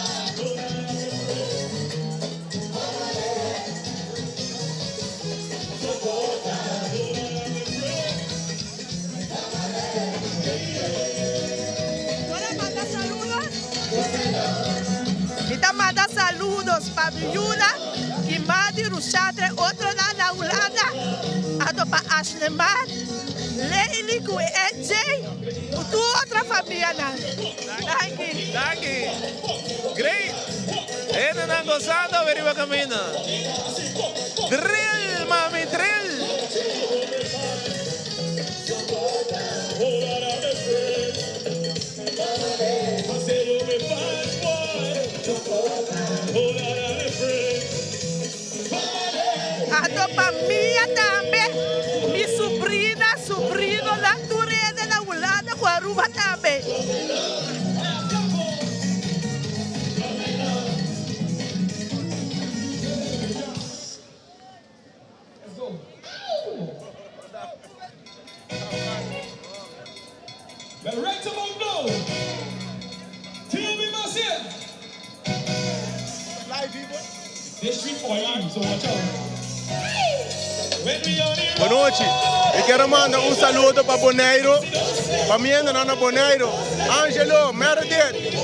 Mi ta manda saludos pa mi yuna Kimadi, Rushatre, otronan na Hulanda, anto pa Ashlemar, Leili ku e NJ ku tur otro famianan. Danki. Danki. Great. Hendenan gozando awe riba camino. Drill mami drill. Anto pa mia tambe, mi subrina, subrinonan tur hende na Hulanda ku Aruba tambe. Bonochi, mi kier a manda un saludo pa Boneiru, pa mi hendenan na Boneiru, Angelo, Meredith,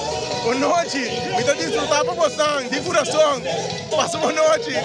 bonochi, mi ta disfruta pa bosan di kurason, pasa bonochi.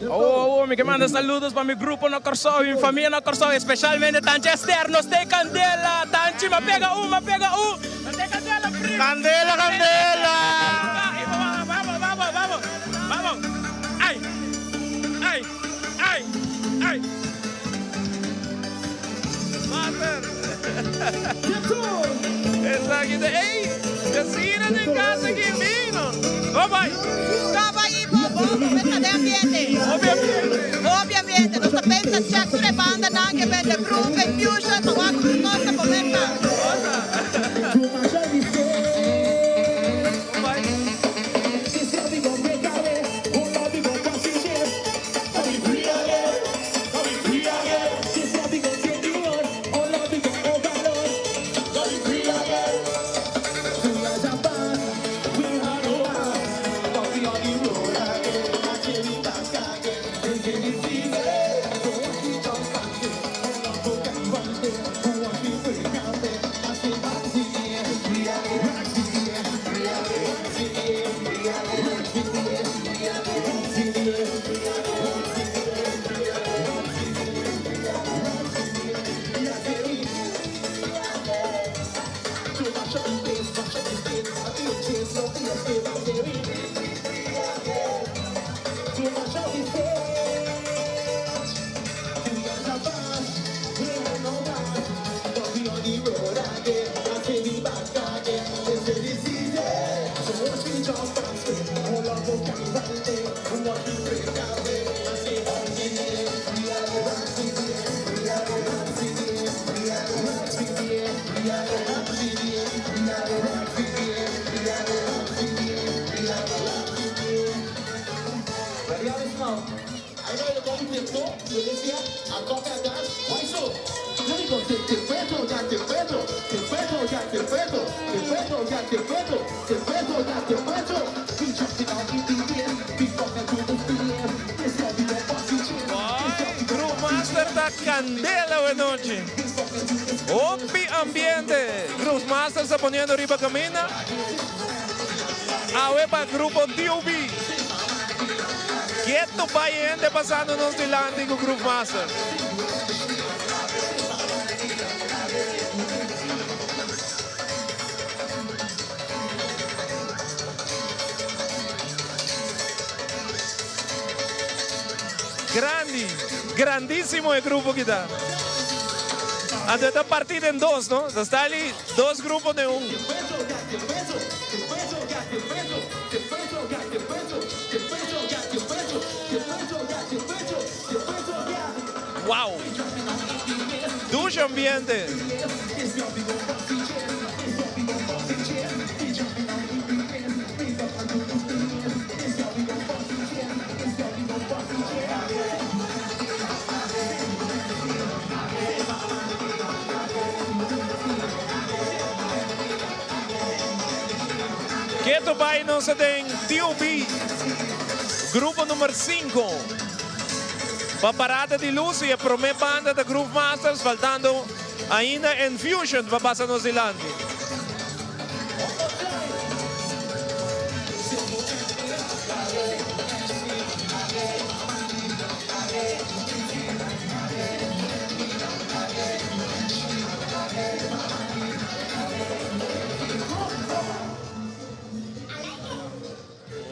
Oh, oh, mi ke manda saludos pa mi grupo na Kòrsou i mi famia na Kòrsou, espeshalmente Tanchi Esther, nos ta e kandela! Tanchi, m'a pega un, m'a pega un! Nos ta e kandela, primo! Kandela, kandela! Vamos, vamos, vamos, vamos! Ai, ai, ai, ai! Master! Esaki ta, ey! Jacira den cas aki, vino! Bye bye! Stop ahí, bo, bo, bo ta den ambiente. Hopi ambiente. Hopi ambiente. Nos ta pensa check tur e bandanan ke bende groove en fusion pa wak tur kos ta comenta. Groove Master ta candela awe nochi. Hopi ambiente. Groove Master sa poniendo riba camina. Awe pa grupo DOB. Keto bai hende pasando nos dilanti cu Groove Master. Grandi, grandísimo e grupo aki ta. Anto e ta partí den dos, no? Ta sta ali dos grupo den un. Wow! Dushi ambiente. Keto bai nos a den TOB, grupo number 5. Pa Parada di Luz y e prome banda ta Groove Masters, faltando ainda Enfusion pa pasa nos dilanti.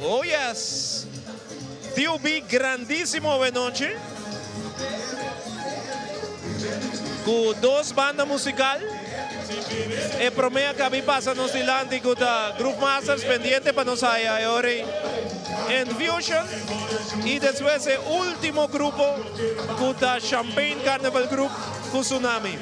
Oh yes! TUB grandísimo awe nochi. Ku dos banda musical. E prome a kabi pasa nos dilanti ku ta Groove Masters pendiente pa nos haya e ora ei Enfusion y despues e ultimo grupo ku ta Champagne Carnival Group ku Tsunami.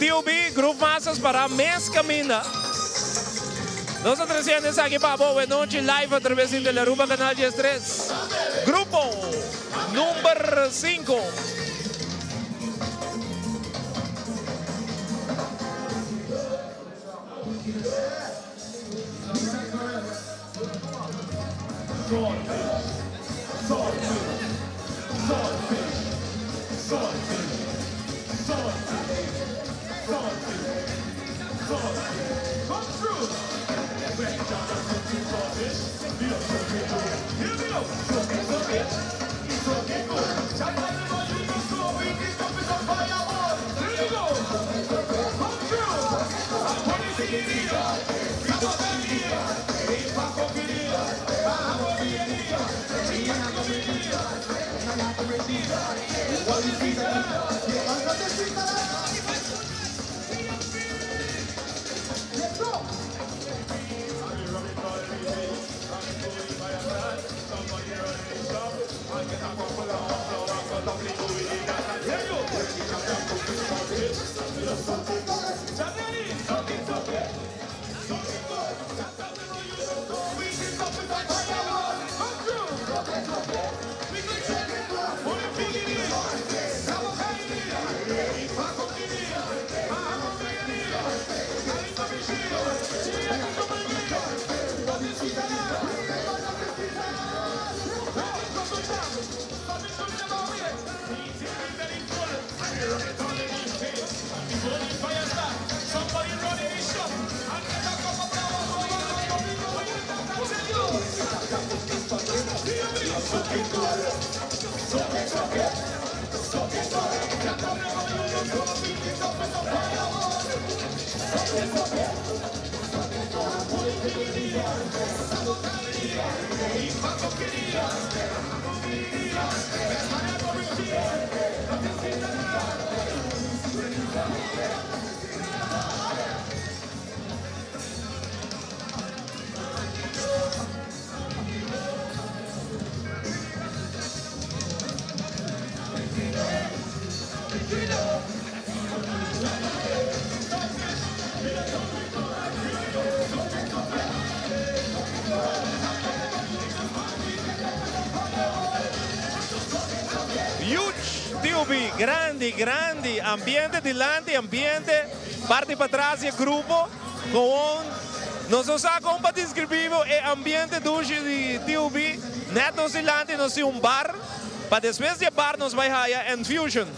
TUB, Groove Masters para mes caminda. Nos ta treciendo esaki pa bo nochi live a traves di Telearuba Canal 13. Grupo number 5. Huge TUB, grandi, grandi, ambiente dilanti, ambiente parti patras di e grupo, gewoon nos no sa con pa describi bo e ambiente dushi di TUB, net nos dilanti nos tin un bar, pa despues di e bar nos bay haya Enfusion.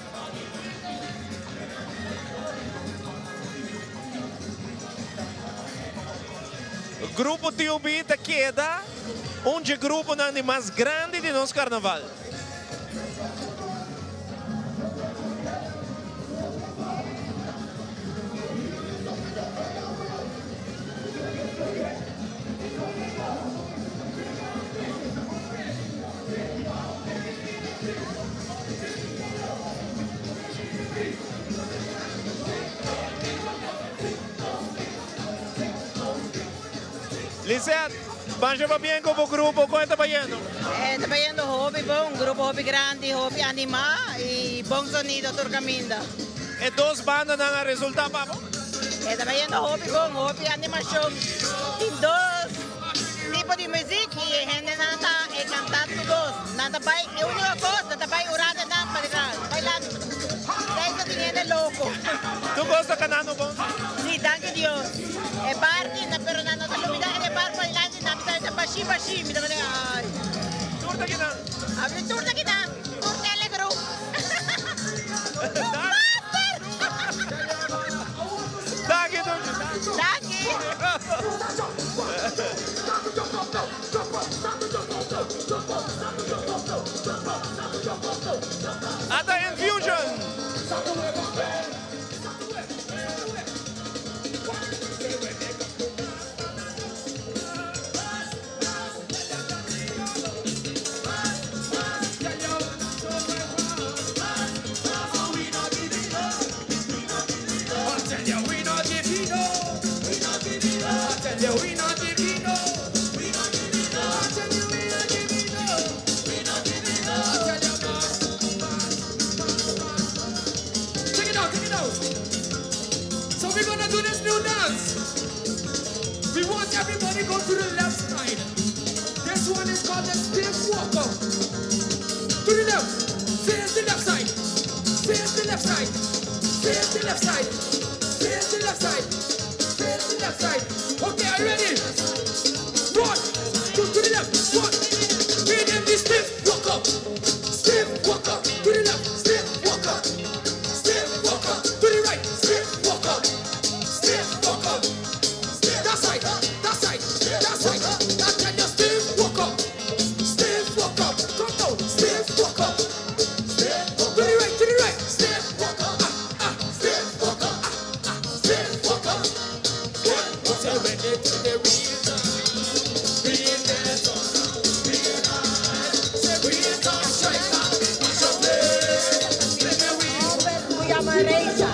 Grupo TUB ta keda un dje gruponan di mas grandi di nos carnaval. Lisette, Pancho pa bien cu bo grupo, con e ta bayendo? E ta bayendo hopi bon, grupo hopi grandi, hopi anima y bon sonido tur caminda. E dos bandanan a resulta pa bo? E ta bayendo hopi bon, hopi animacion. Tin dos tipo di muziek y e hendenan ta e canta tur dos. Nan ta bay, e unico cos, nan ta bay un rato nan pa detrás, bailando. Esey ta tin hende loco. Tur cos ta canando bon? Si, danki Dios. E party na pero nan no ta lubida e bar padilanti nan bisa ta bashi bashi mi ta manda ay. Tur ta kinan. Abi tur ta kinan tur telegro. Danki Tunchi. Danki. Ata Infusion. So we're gonna do this new dance. We want everybody go to the left side. This one is called the stiff walker. To the left. Face the left side. Face the left side. Face the left side. Face the left side. Face the left side. Okay, are you ready? One, two, to the left. One. Read them the stiff walk up. Stiff walk up. To the left. Stiff walk up. Stiff walk up. To the right. Stiff walk up. Stiff walk up. That side. That side. That side. That can you stiff walk up. Stiff walk up. Come down. Stiff walk up. Stiff walk To the right. To the right. Stiff walk up. Ah, ah. Stiff walk up. Ah, ah. Stiff walk up. So when they do the real dance, real dance, real dance, say real dance, strike up, mash up place. Let me Mi yama Reisa.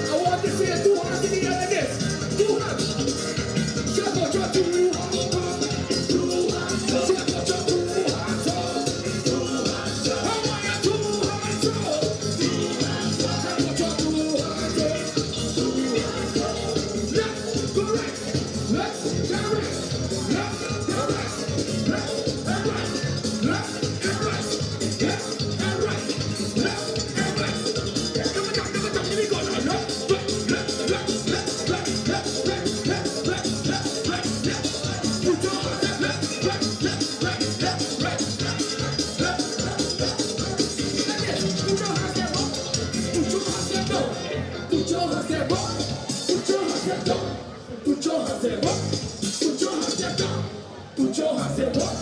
I want to see two hands in the air like this. Two hands. Jump out your two hands up. Two hands up. Jump out your two hands up. Two hands up. I want your two hands up. Two hands up. Jump out your two hands up. Two hands up. Left, go right. Left, go right. Left, go right. Left and right. Left and right. Left and right. Left and right. Come on, come on, come on. Here we go now. Left, right, left, left, left, right, left, right, left, right, left, right, left. Put your hands up. Left, right, left, right, left, right, left, left, left, left, right. Like this. Put your hands up. Put your hands up. Put your hands up. Put your hands up. Put your hands up. Put your hands up. Put your hands up.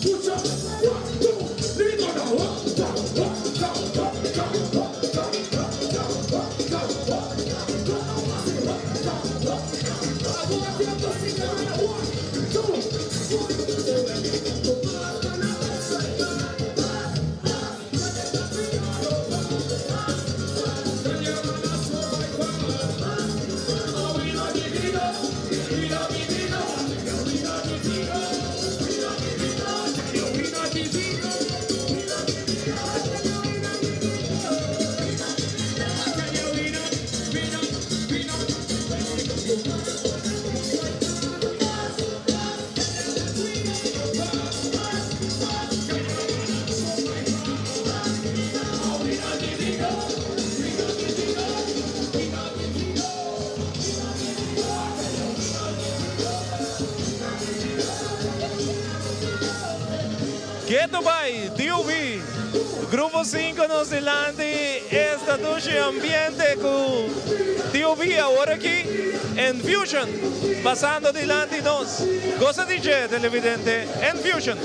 Put your one, two, three, go now. One, go, one, go, go, go, go, go, go, go, go, go, go, go, go, go. I want you to sing around. One, two, one, two. Keto bai, TUB. Grupo 5 nos dilanti esta dushi ambiente ku TUB awor aki Enfusion pasando dilanti nos. Gosa di dje televidente Enfusion.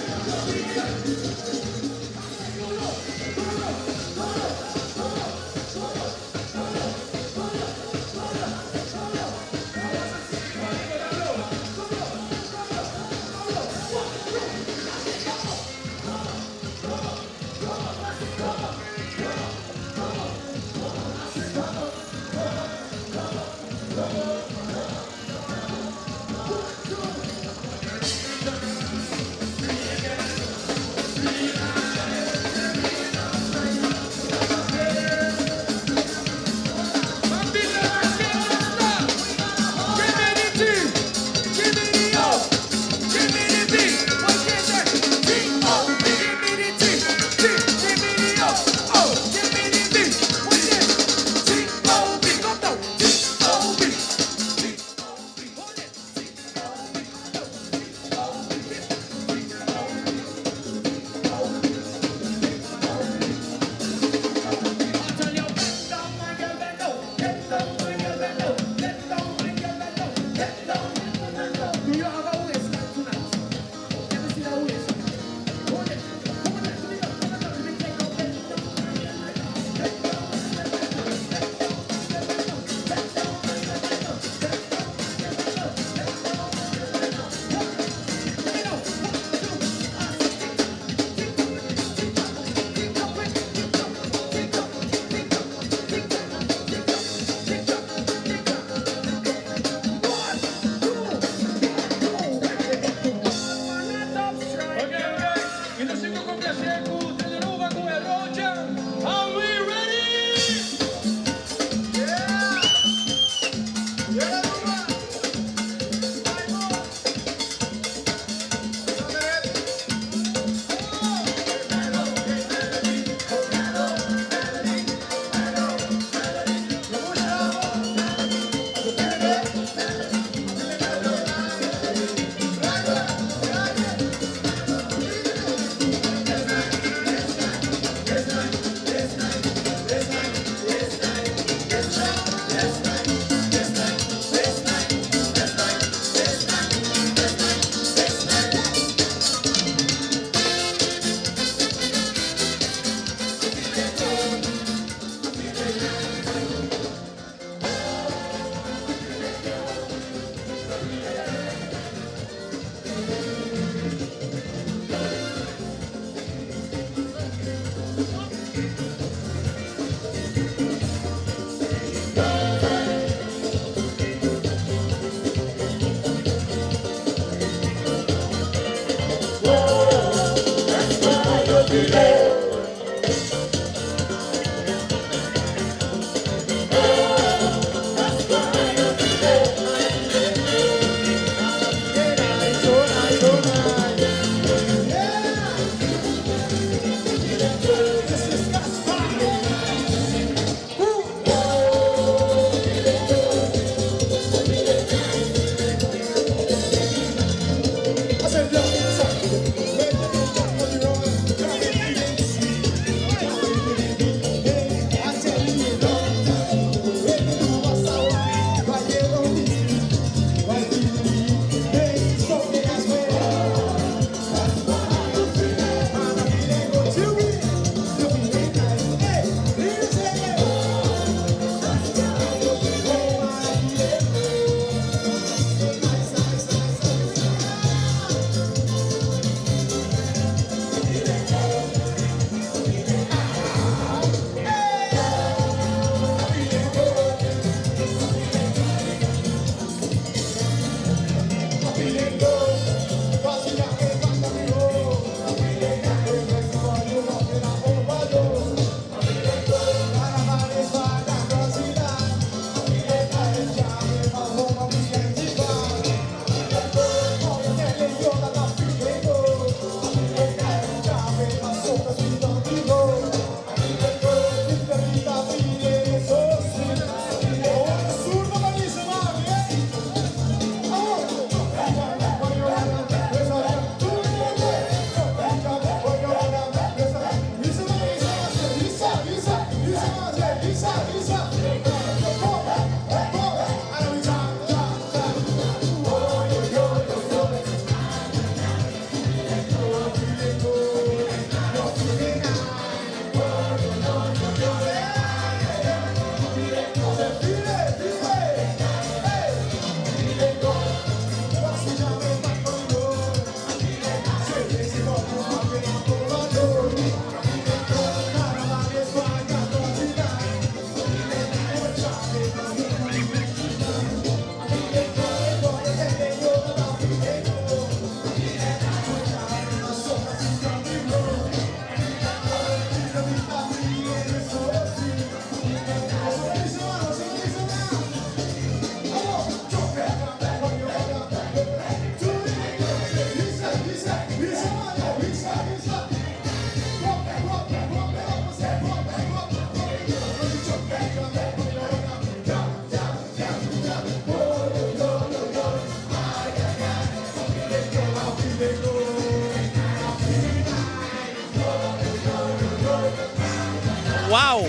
Wow!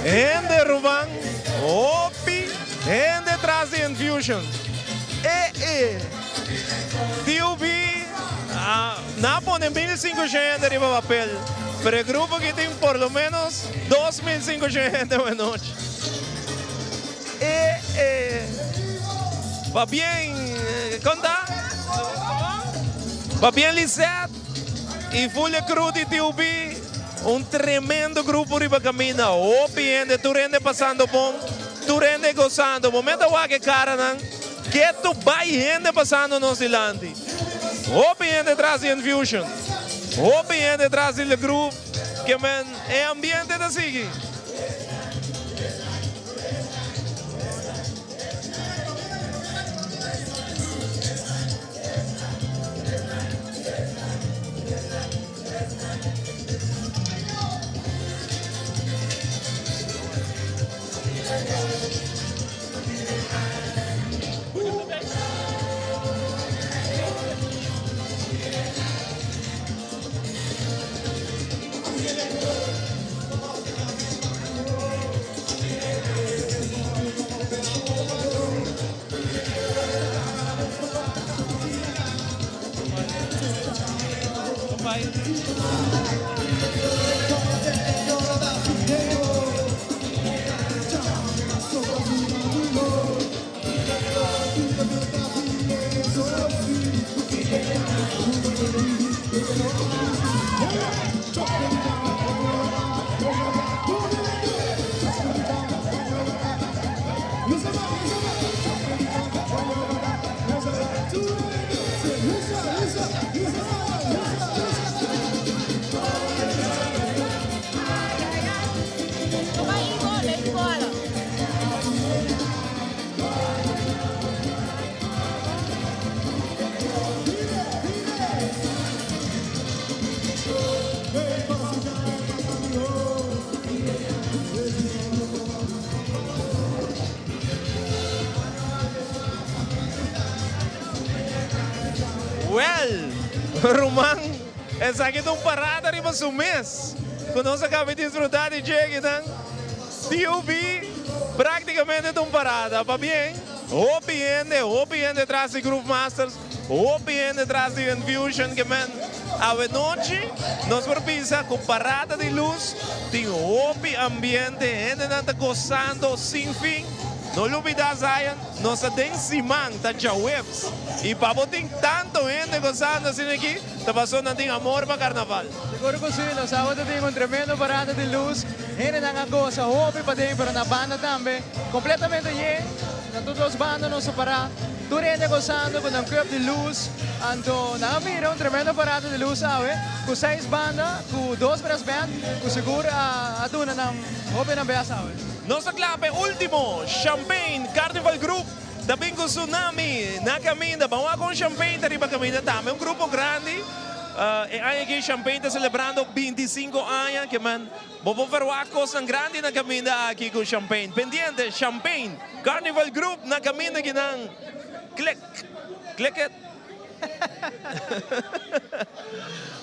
Hende ruman, hopi hende tras di Infusion. E e. TUB ah, na pone 1500 hende riba papel, pero e grupo aki tin por lo menos 2500 hende awe nochi. E e. Pabien, kon ta? Pabien Lisette. Y full e crew di TUB, un tremendo grupo riba caminda, hopi hende, tur hende pasando bon, tur hende gozando. Momento a wak e caranan, ketu bay hende pasando nos dilanti. Hopi hende tras di Infusion, hopi hende tras di Le Groove, ke men e ambiente ta sigui. Wel, ruman, esaki ta un parada riba su mes ku nos a kaba di disfrutá di dje akinan. TUB práktikamente ta un parada. Pabien, hopi hende, hopi hende tras di Groove Masters. Hopi hende tras di Infusion ke men awe nochi nos por bisa ku parada di lus tin hopi ambiente hendenan ta gosando sin fin no lubida Zion nos ta den siman ta djaweps y pa bo tin tanto hende gosando asina aki ta paso nan tin amor pa karnaval. Seguro ku si, nos awe ta tin un tremendo parada di lus hendenan a gosa hopi paden pero na banda tambe completamente yen na tur dos banda nos a para. Tur hende gozando cu nan cup di luz. Anto nan a mira un tremendo parada di luz awe cu seis banda cu dos brass band cu sigur a duna nan hopi nan best awe. Nos ta cla pa e ultimo Champagne Carnival Group ta bin cu Tsunami na caminda. Ban wak con Champagne ta riba caminda tambe. Un grupo grandi. E aña aki Champagne ta celebrando 25 aña. Ke men Bo por verwagt kosnan grandi na kaminda aki ku Champagne. Pendiente, Champagne Carnival Group na kaminda kinan. Click. Click it.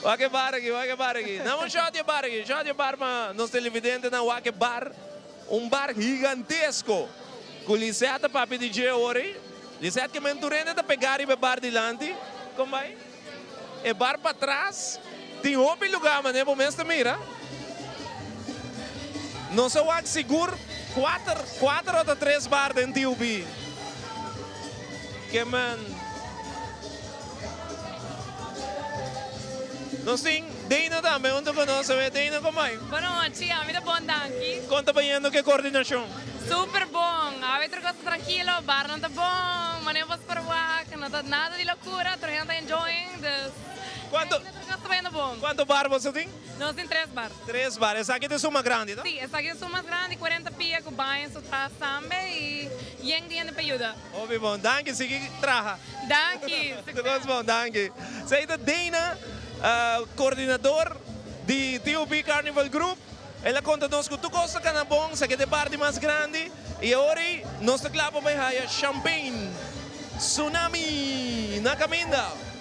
Wak e bar aki, wak e bar aki. Nan un shot di e bar aki. Shot di e bar pa nos televidentenan wak e bar. Un bar gigantesko ku Lisette ta papia di dje awor ei. Lisette ke men tur hende ta pegá riba e bar dilanti. Kon bai? E bar patras tin hopi lugá manera bo mes ta mira. Nos a wak sigur kuater, kuater ota tres bar den TUB. Ke men Nos tin Dana tambe hunto ku nos. Awe Dana kon bai? Bonochi, ami ta bon danki. Kon ta bayendo ku e koordinashon? Super bon, awe tur kos ta trankilo, barnan ta bon, manera bo por wak, no ta nada di lokura, tur hende ta enjoying, dus Kuanto tur kos ta bayendo bon. Kuanto bar boso tin? Nos tin tres bar. Tres bar, esaki ta esun mas grandi no? Si, esaki ta esun mas grandi, 40 pia ku baño su tas tambe i yen di hende pa yuda. Hopi bon, danki, sigui traha. Danki, Tur kos bon, danki. Esei ta Dana, koordinador di TOP Carnival Group. El a konta nos ku tur kos ta kana bon, esaki ta e parti mas grandi i awor ei nos ta kla pa bai haya champagne. Tsunami na kaminda!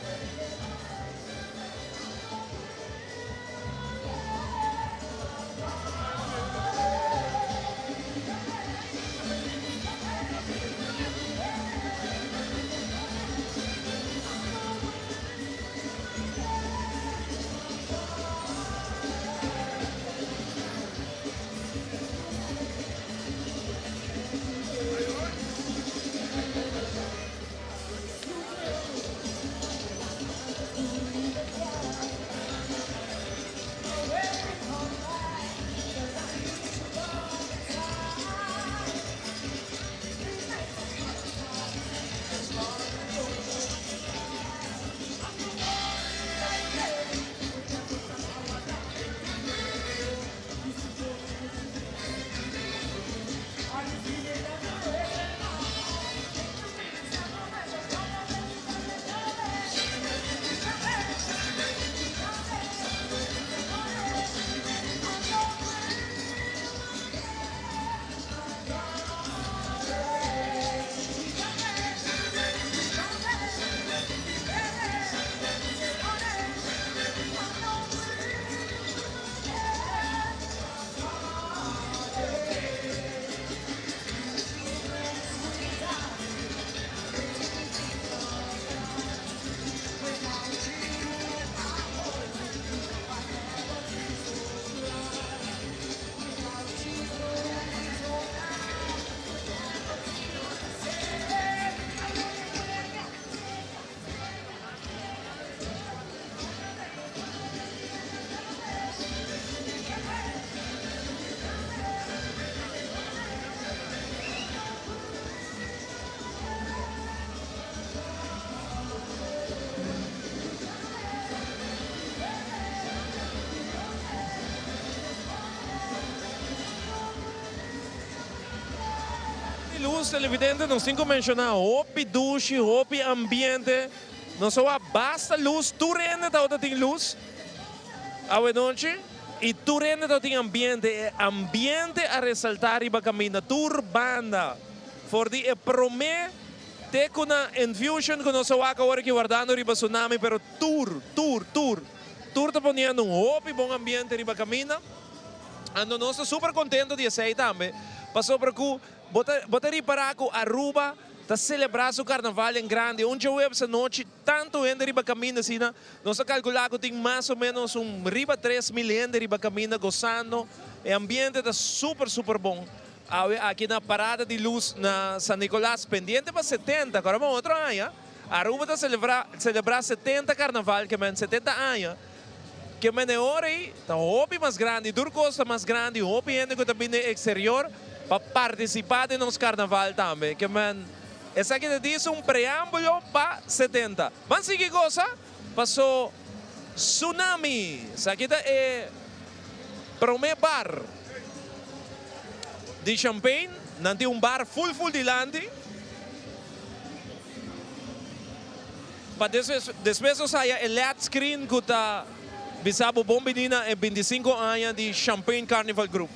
Di luz televidente nos tin cu menciona hopi dushi, hopi ambiente. Nos a wak basta luz, tur hende tabata tin luz awe nochi y tur hende tabata tin ambiente. E ambiente a resalta riba caminda tur banda for di e prome te cu na Infusion cu nos a wak awor aki wardando riba Tsunami pero tur, tur, tur, tur ta poniendo un hopi bon ambiente riba caminda. Anto nos ta super contento di esey tambe pasobra cu Bo ta bo ta ripará ku Aruba ta selebrá su karnaval en grandi. Un djaweps anochi tantu hende riba kaminda asina. Nos ta kalkulá ku tin mas o ménos un riba 3000 hende riba kaminda gosando. E ambiente ta super super bon. Awe aki na Parada di Luz na San Nicolas pendiente pa 70, kòrda bon otro aña Aruba ta selebrá selebrá 70 karnaval ke men 70 aña. Ke men e ora ei ta hopi mas grandi, tur kos ta mas grandi, hopi hende ku ta bini di eksterior pa partisipá den nos karnaval tambe. Ke men esaki ta dis un preámbulo pa 70. Ban sigui gosa paso Tsunami! Esaki ta e promé bar di champagne. Nan tin un bar ful ful dilanti. Pa despues nos haya e led screen cu ta bisa bo bon bini na e 25 aña di Champagne Carnival Group.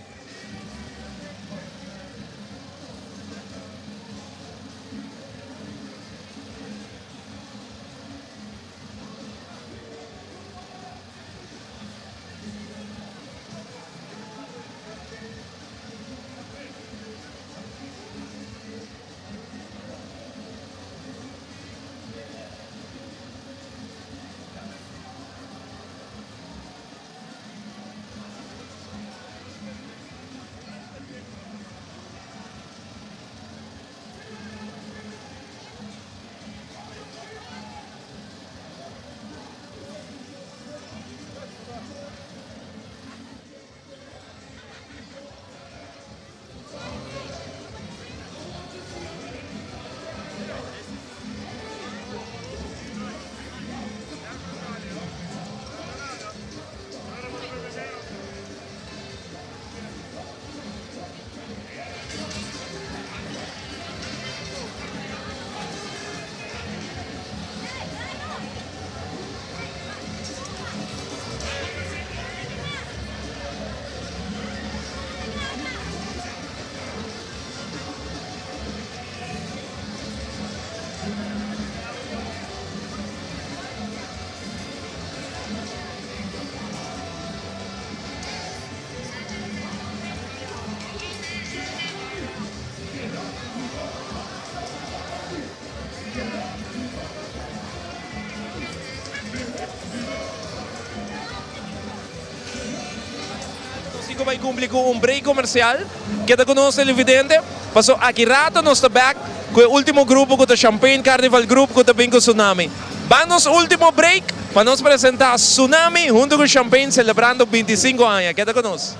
cumpli cu un break comercial. Keda cu nos televidente, paso aki rato nos ta back cu e ultimo grupo cu ta Champagne Carnival Group cu ta bin cu Tsunami. Ban nos ultimo break pa nos presenta Tsunami hunto cu Champagne celebrando binticinco aña. Keda cu nos.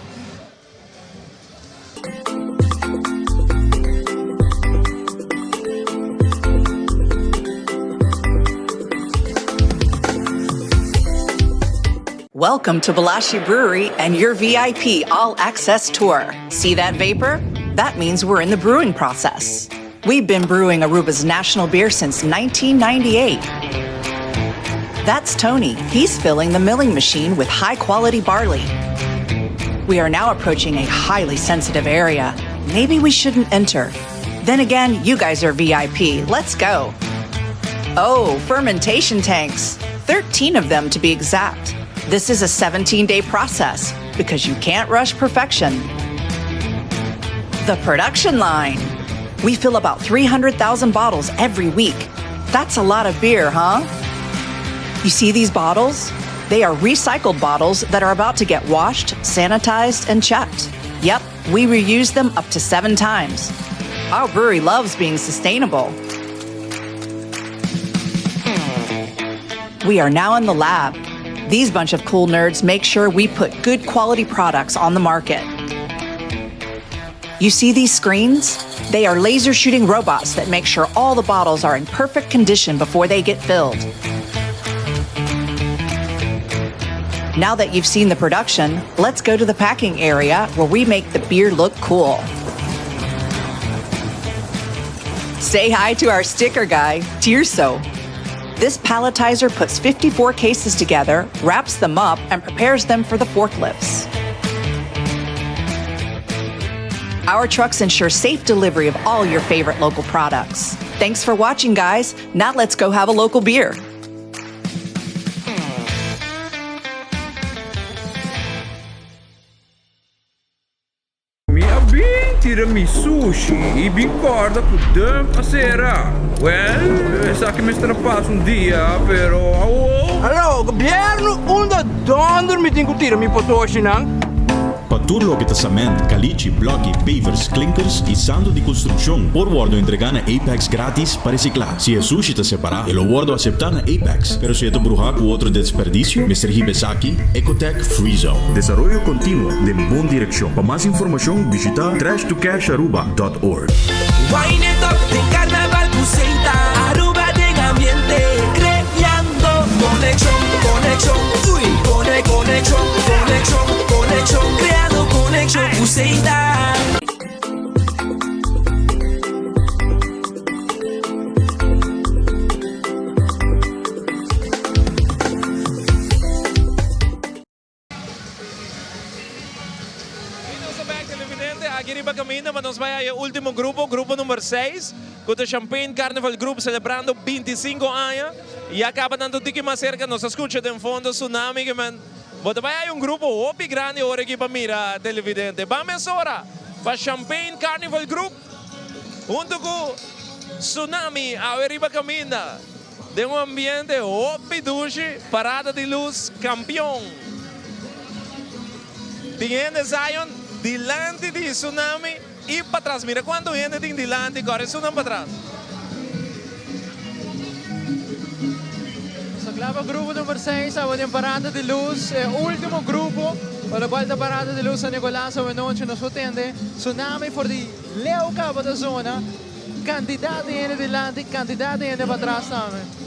Welcome to Balashi Brewery and your VIP all access tour. See that vapor? That means we're in the brewing process. We've been brewing Aruba's national beer since 1998. That's Tony. He's filling the milling machine with high quality barley. We are now approaching a highly sensitive area. Maybe we shouldn't enter. Then again, you guys are VIP. Let's go. Oh, fermentation tanks. 13 of them to be exact. This is a 17 day process because you can't rush perfection. The production line. We fill about 300,000 bottles every week. That's a lot of beer, huh? You see these bottles? They are recycled bottles that are about to get washed, sanitized, and checked. Yep, we reuse them up to seven times. Our brewery loves being sustainable. We are now in the lab. These bunch of cool nerds make sure we put good quality products on the market. You see these screens? They are laser shooting robots that make sure all the bottles are in perfect condition before they get filled. Now that you've seen the production, let's go to the packing area where we make the beer look cool. Say hi to our sticker guy, Tirso. This palletizer puts 54 cases together, wraps them up, and prepares them for the forklifts. Our trucks ensure safe delivery of all your favorite local products. Thanks for watching, guys. Now let's go have a local beer. Mi a bin tira mi sushi y bin corda cu dump a cera. Well, esaki mester a pasa un dia, pero awo. Hallo, gobierno, unda donder mi tin cu tira mi potoshinan? Pa tur loke ta cement, calichi, bloki, pavers, klinkers y santo di construccion por wordo entrega na Apex gratis pa recicla. Si e sushi ta separa, e lo wordo acepta na Apex, pero si e ta bruha cu otro desperdicio, mester hiba esaki Ecotech Free Zone. Desaroyo continuo den bon direccion. Pa mas informacion bishita trashtocasharuba.org. Wine it up den carnaval cu Seita Aruba den ambiente creando conexion conexion uy cone conexion conexion conexion creando conexion cu Seita. Y nos ta bek televidente aki riba caminda pa nos bay a e ultimo grupo, grupo number seis, cu ta Champagne Carnival Group celebrando binticinco aña. Ya caba nan ta un tiki mas cerca, nos a scucha den fondo Tsunami que men. Bo ta bay hay un grupo hopi grandi ora aki pa mira televidente. Ban mesora pa Champagne Carnival Group hunto cu Tsunami awe riba caminda. Den un ambiente hopi dushi, parada di luz campeon. Tin hende Zion dilanti di Tsunami y patras. Mira cuanto hende tin dilanti, core esunnan patras. Nos a clava grupo number seis awe den parada di luz, e ultimo grupo pa locual ta parada di luz San Nicolas awe nochi. Nos por tende Tsunami for di leu caba ta zona. Kantidat di hende dilanti, kantidat di hende patras tambe.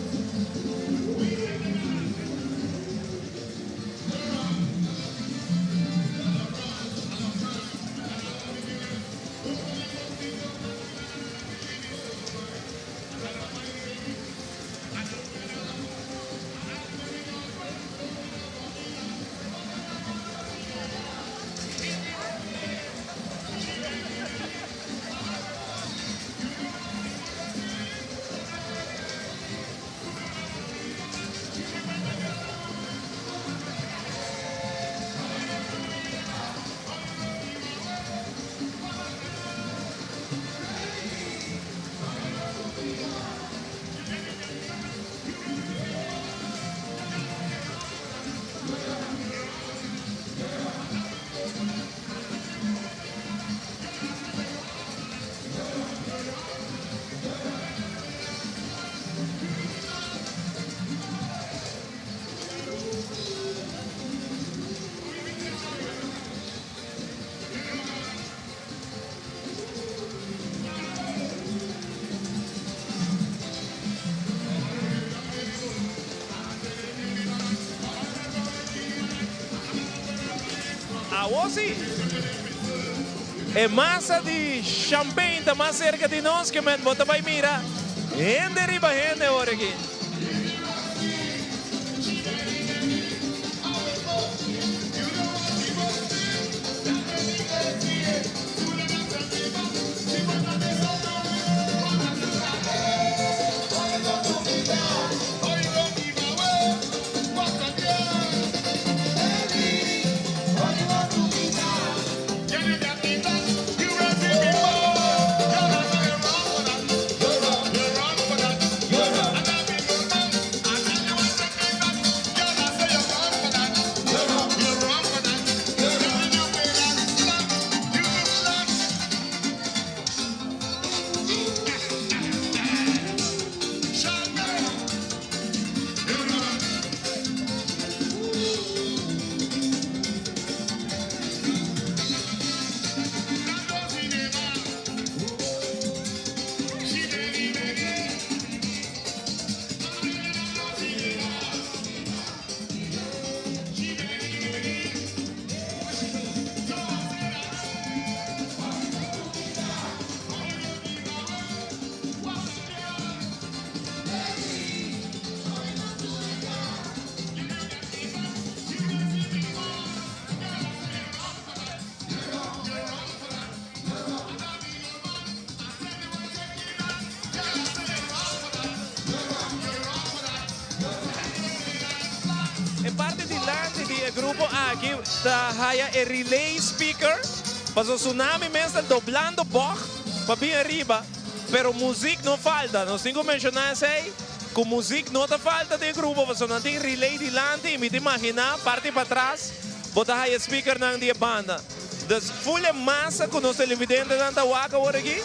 Awo si. E masa di champagne ta mas cerca di nos ke men bo ta bay mira hende riba hende ora aki. E parti dilanti di e grupo aki ta haya e relay speaker, pasobra Tsunami mes ta doblando bocht pa bin ariba, pero muziek no falta. Nos tin cu menciona esey, cu muziek no ta falta den e grupo, pasobra nan tin relay dilanti y mi ta imagina parti patras bo ta haya speakernan di e banda. Dus full e masa cu nos televidentenan ta wak awor aki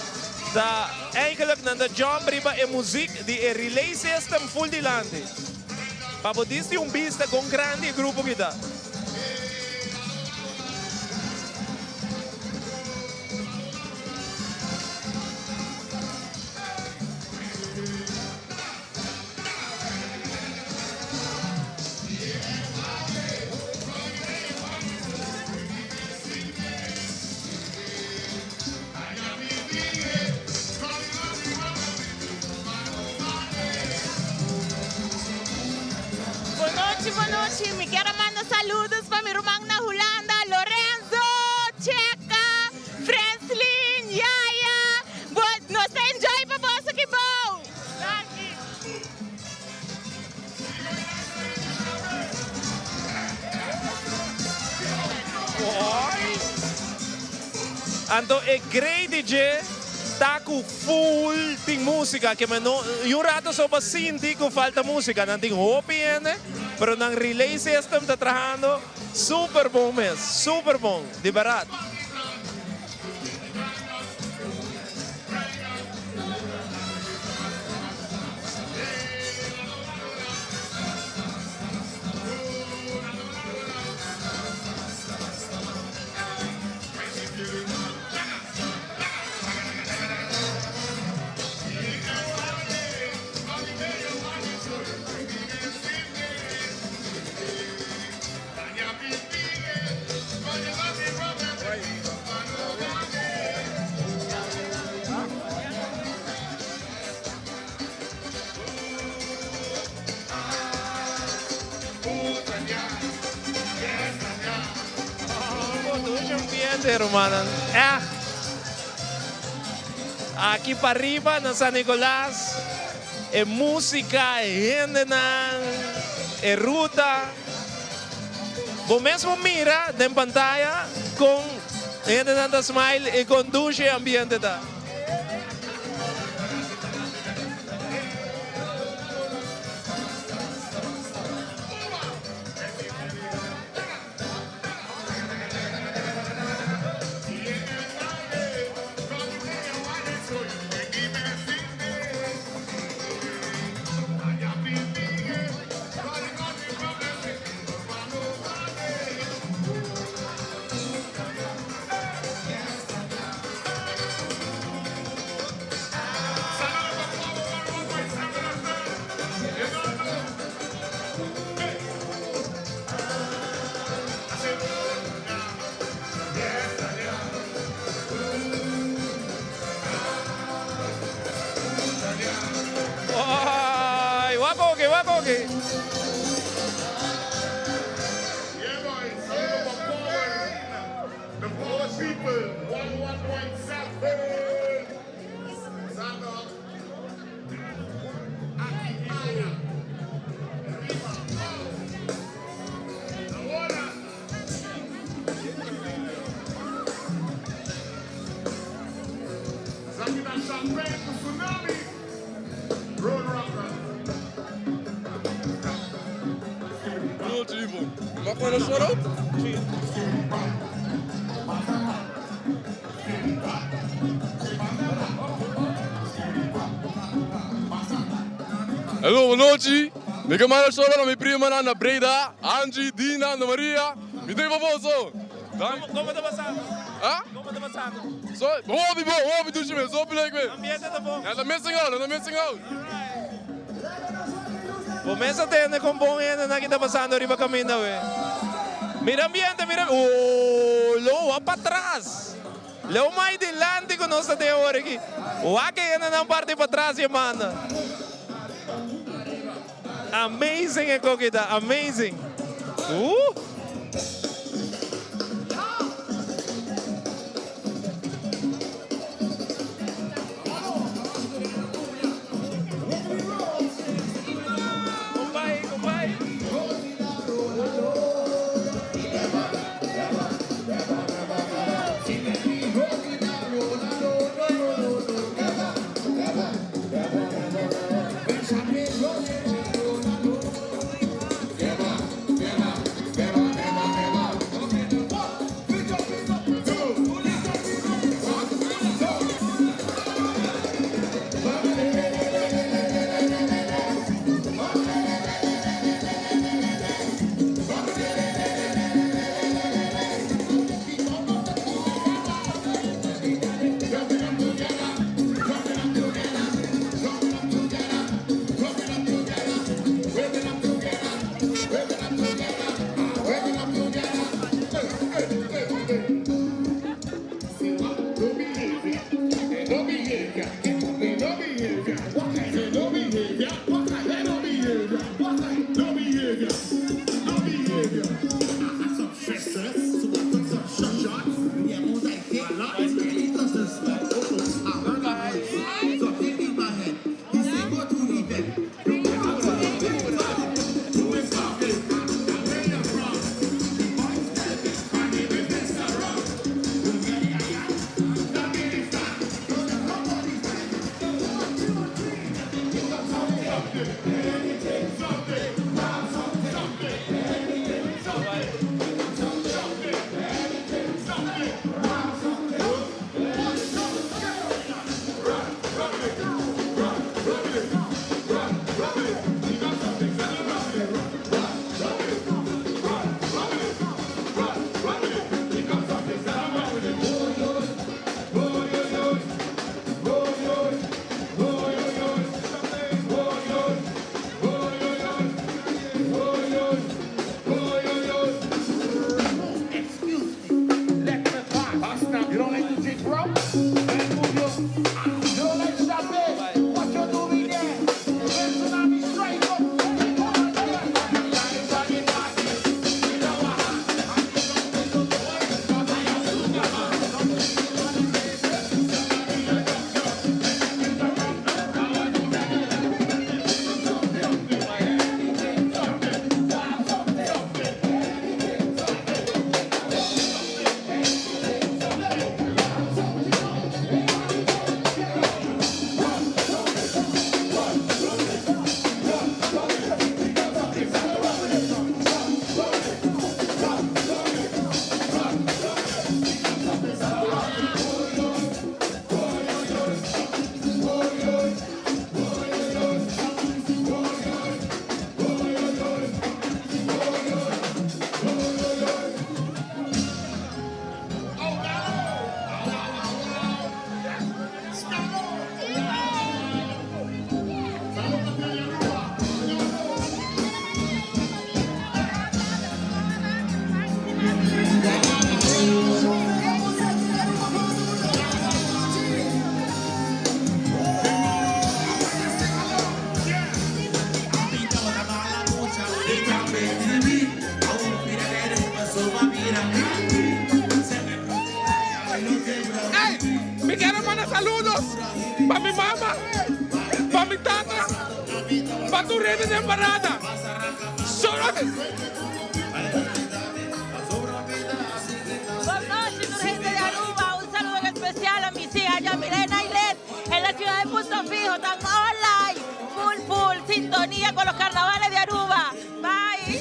ta eigenlijk nan ta jump riba e muziek di e relay system full dilanti. Pa bo dis di un bista con grandi e grupo aki ta. Bon nochi, bon nochi. Mi kier a manda saludos pa mi ruman na Hulanda, Lorenzo, Cheka, Franslin, Yaya. Bo, nos ta enjoy pa boso aki bou. Danki. Anto e grey di dje ta cu full tin musica ke men no y un rato so pa sinti cu falta musica nan tin hopi hende pero nan relay system ta trahando super bon mes super bon di berdad. Ambiente, rumannan. Echt. Aki pariba na San Nicolas, e música, e hendenan, e ruta. Bo mesmo mira den pantaya con hendenan ta smile y con dushi e ambiente ta. oke, wak oke. Mag ik een shout-out? Hallo, bon nochi. Mi ke manda shout-out na mi primanan na Breda, Angie, Dina, Ana Maria. Mi ta riba boso. Como ta pasando? Ah? Como ta pasando? So, hopi bon, hopi dushi mes, hopi leuk mes. Ambiente ta bon. Nan ta missing out, nan ta missing out. Bo mes a tende con bon hendenan ki ta pasando riba caminda we. Mira ambiente, mira. Oh, lo wak patras. Leu mai dilanti cu nos ta den awor aki. Wak e hendenan parti patras y e manda. Amazing e koki ta, amazing. Uh! Mi kier a manda saludos pa mi mama, pa mi tata, pa tur hende den parada. Solo. Bon nochi tur hende di Aruba, un saludo en especial a mis hijas Yamilena y Led en la ciudad de Punto Fijo, tan online, full full, sintonía con los carnavales de Aruba. Bye.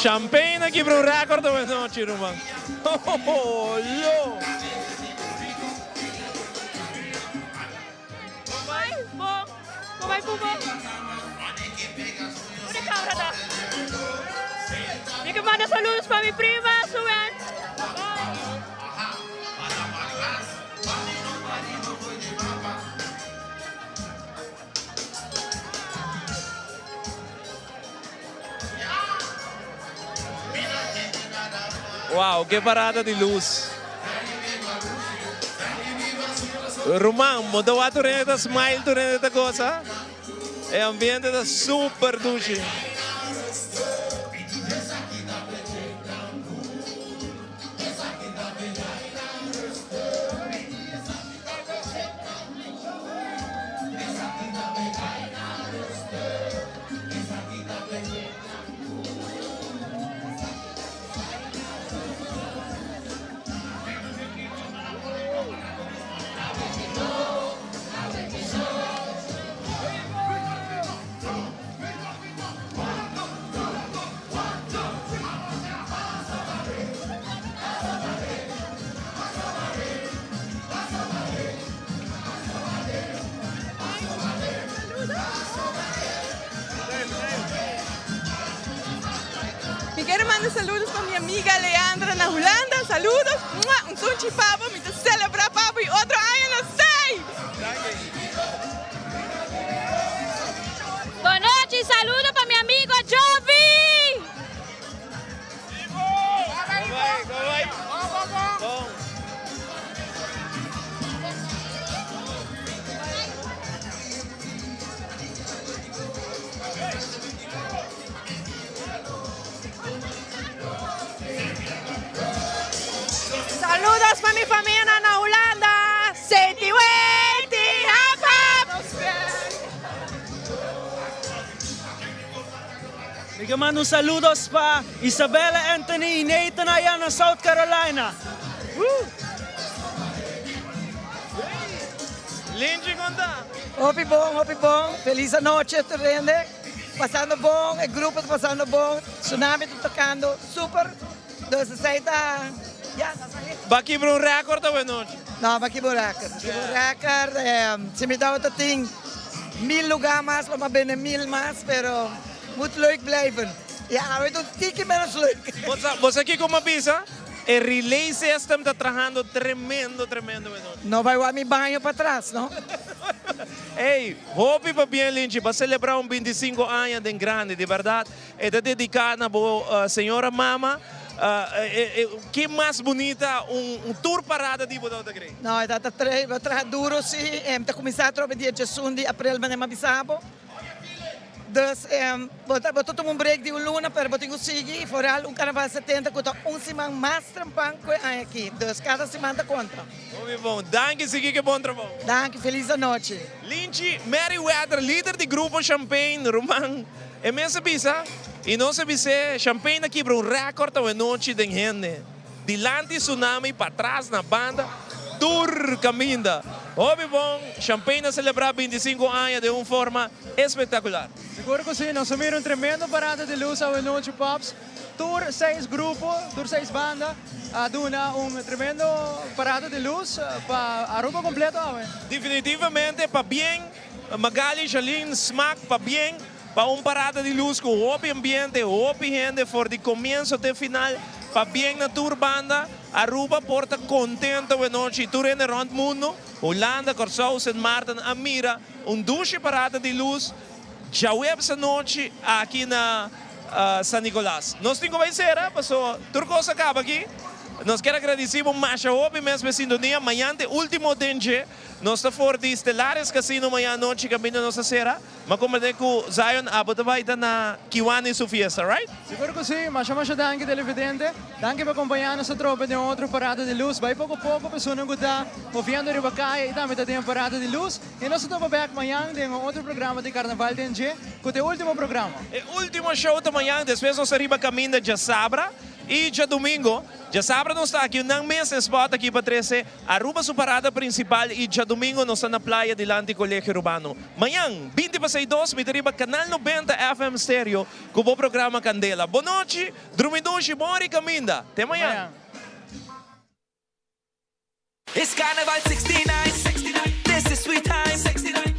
Champagne a kibra un record awe nochi ruman. Oh, lo! Bai, bon. Con bai cu bo? Unda cabra ta? Mi ke manda saludos pa mi prima, Suen. Wow, ke parada di luz. Ruman, bo ta wak tur hende ta smile, tur hende ta goza. E ambiente ta super dushi. Mi quiere manda saludos pa mi amiga Leandra na Hulanda. Saludos. Mua! Un sunchi pa bo. Mi ta celebra pa bo y otro aña nos tey! Bon nochi, saludo pa mi amigo Jovi! Saludos pa mi famianan na Hulanda. Seti weti hap hap. Mi ke manda un saludos pa Isabella, Anthony y Nathan aya na South Carolina. Woo! Linchi con ta? Hopi bon, hopi bon. Feliz anochi tur hende. Pasando bon, e grupo ta pasando bon, Tsunami ta tocando super. Dus esey ta, ya. Ba kibra un record awe nochi? No, ba kibra un record. Kibra un record. Si mi tabata tin mil lugar mas, lo mi a bende mil mas, pero moet leuk blijven. Y awe ta un tiki menos leuk. Bo sa, bo sa kiko mi a bisa? E relay system ta trahando tremendo, tremendo awe nochi. No bai wak mi baño patras, no. Ey, hopi pabien Linchi, bo a celebra un bintisinco aña den grandi, di berdad. E ta dedica na bo señora mama. Ke mas bunita un tur parada di bo tabata cree? No, e tabata traha duro si. E ta cuminsa atrobe dia djesun di april manera mi a bisa bo. Dus bo ta bo ta tuma un break di un luna pero bo tin ku sigui i foral un karnaval setenta ku ta un siman mas trempan ku e aña aki. Dus kada siman ta konta. Hopi bon. Danki sigui ke bon trabou. Danki, felis anochi. Linchi Merryweather, lider di grupo Champagne, ruman, e mes a bisa. Y nos a bis'é, Champagne a kibra un record awenochi den hende. Dilanti tsunami, patras na banda, tur caminda. Hopi bon, Champagne a celebra 25 aña den un forma espectacular. Sigur cu si, nos a mira un tremendo parada di luz awenochi Pops. Tur seis grupo, tur seis banda a duna un tremendo parada di luz pa Aruba completo awe. Definitivamente pabien Magali, Shalin, Smaak, pabien pa un parada di luz cu hopi ambiente, hopi hende for di comienzo te final. Pabien na tur banda, Aruba por ta contento awenochi. Tur hende rond mundo, Hulanda, Corsou, Sint Maarten a mira un dushi parada di luz djaweps anochi aki na San Nicolas. Nos tin cu bay cera paso tur cos a caba aki. Nos kier a gradici bo masha hopi mes pa e sintonia. Mañan ta e ultimo den dje. Nos ta for di Stellaris Casino mañan anochi caminda nos a cera. M'a comprende cu Zion abo ta bay ta na Kiwani su fiesta, right? Sigur cu si. Masha masha danki televidente. Danki pa acompaña nos atrobe den otro parada di luz. Bay poco poco pa esunnan cu ta moviendo riba caya y tambe ta den parada di luz. Y nos ta topa bek mañan den un otro programa di Carnaval den dje cu ta e ultimo programa. E ultimo show ta mañan, despues nos ta riba caminda djasabra y djadomingo. Djasabra nos ta aki nan mes spot aki pa trece Aruba su parada principal y djadomingo nos ta na playa dilanti Colegio Rubano. Mañan, 20 pa 6 dos, mi ta riba Canal 90 FM Stereo cu bo programa Candela. Bon nochi, drumi dushi, bon ori caminda. Te mañan. It's Carnival 69, 69. This is sweet time, 69.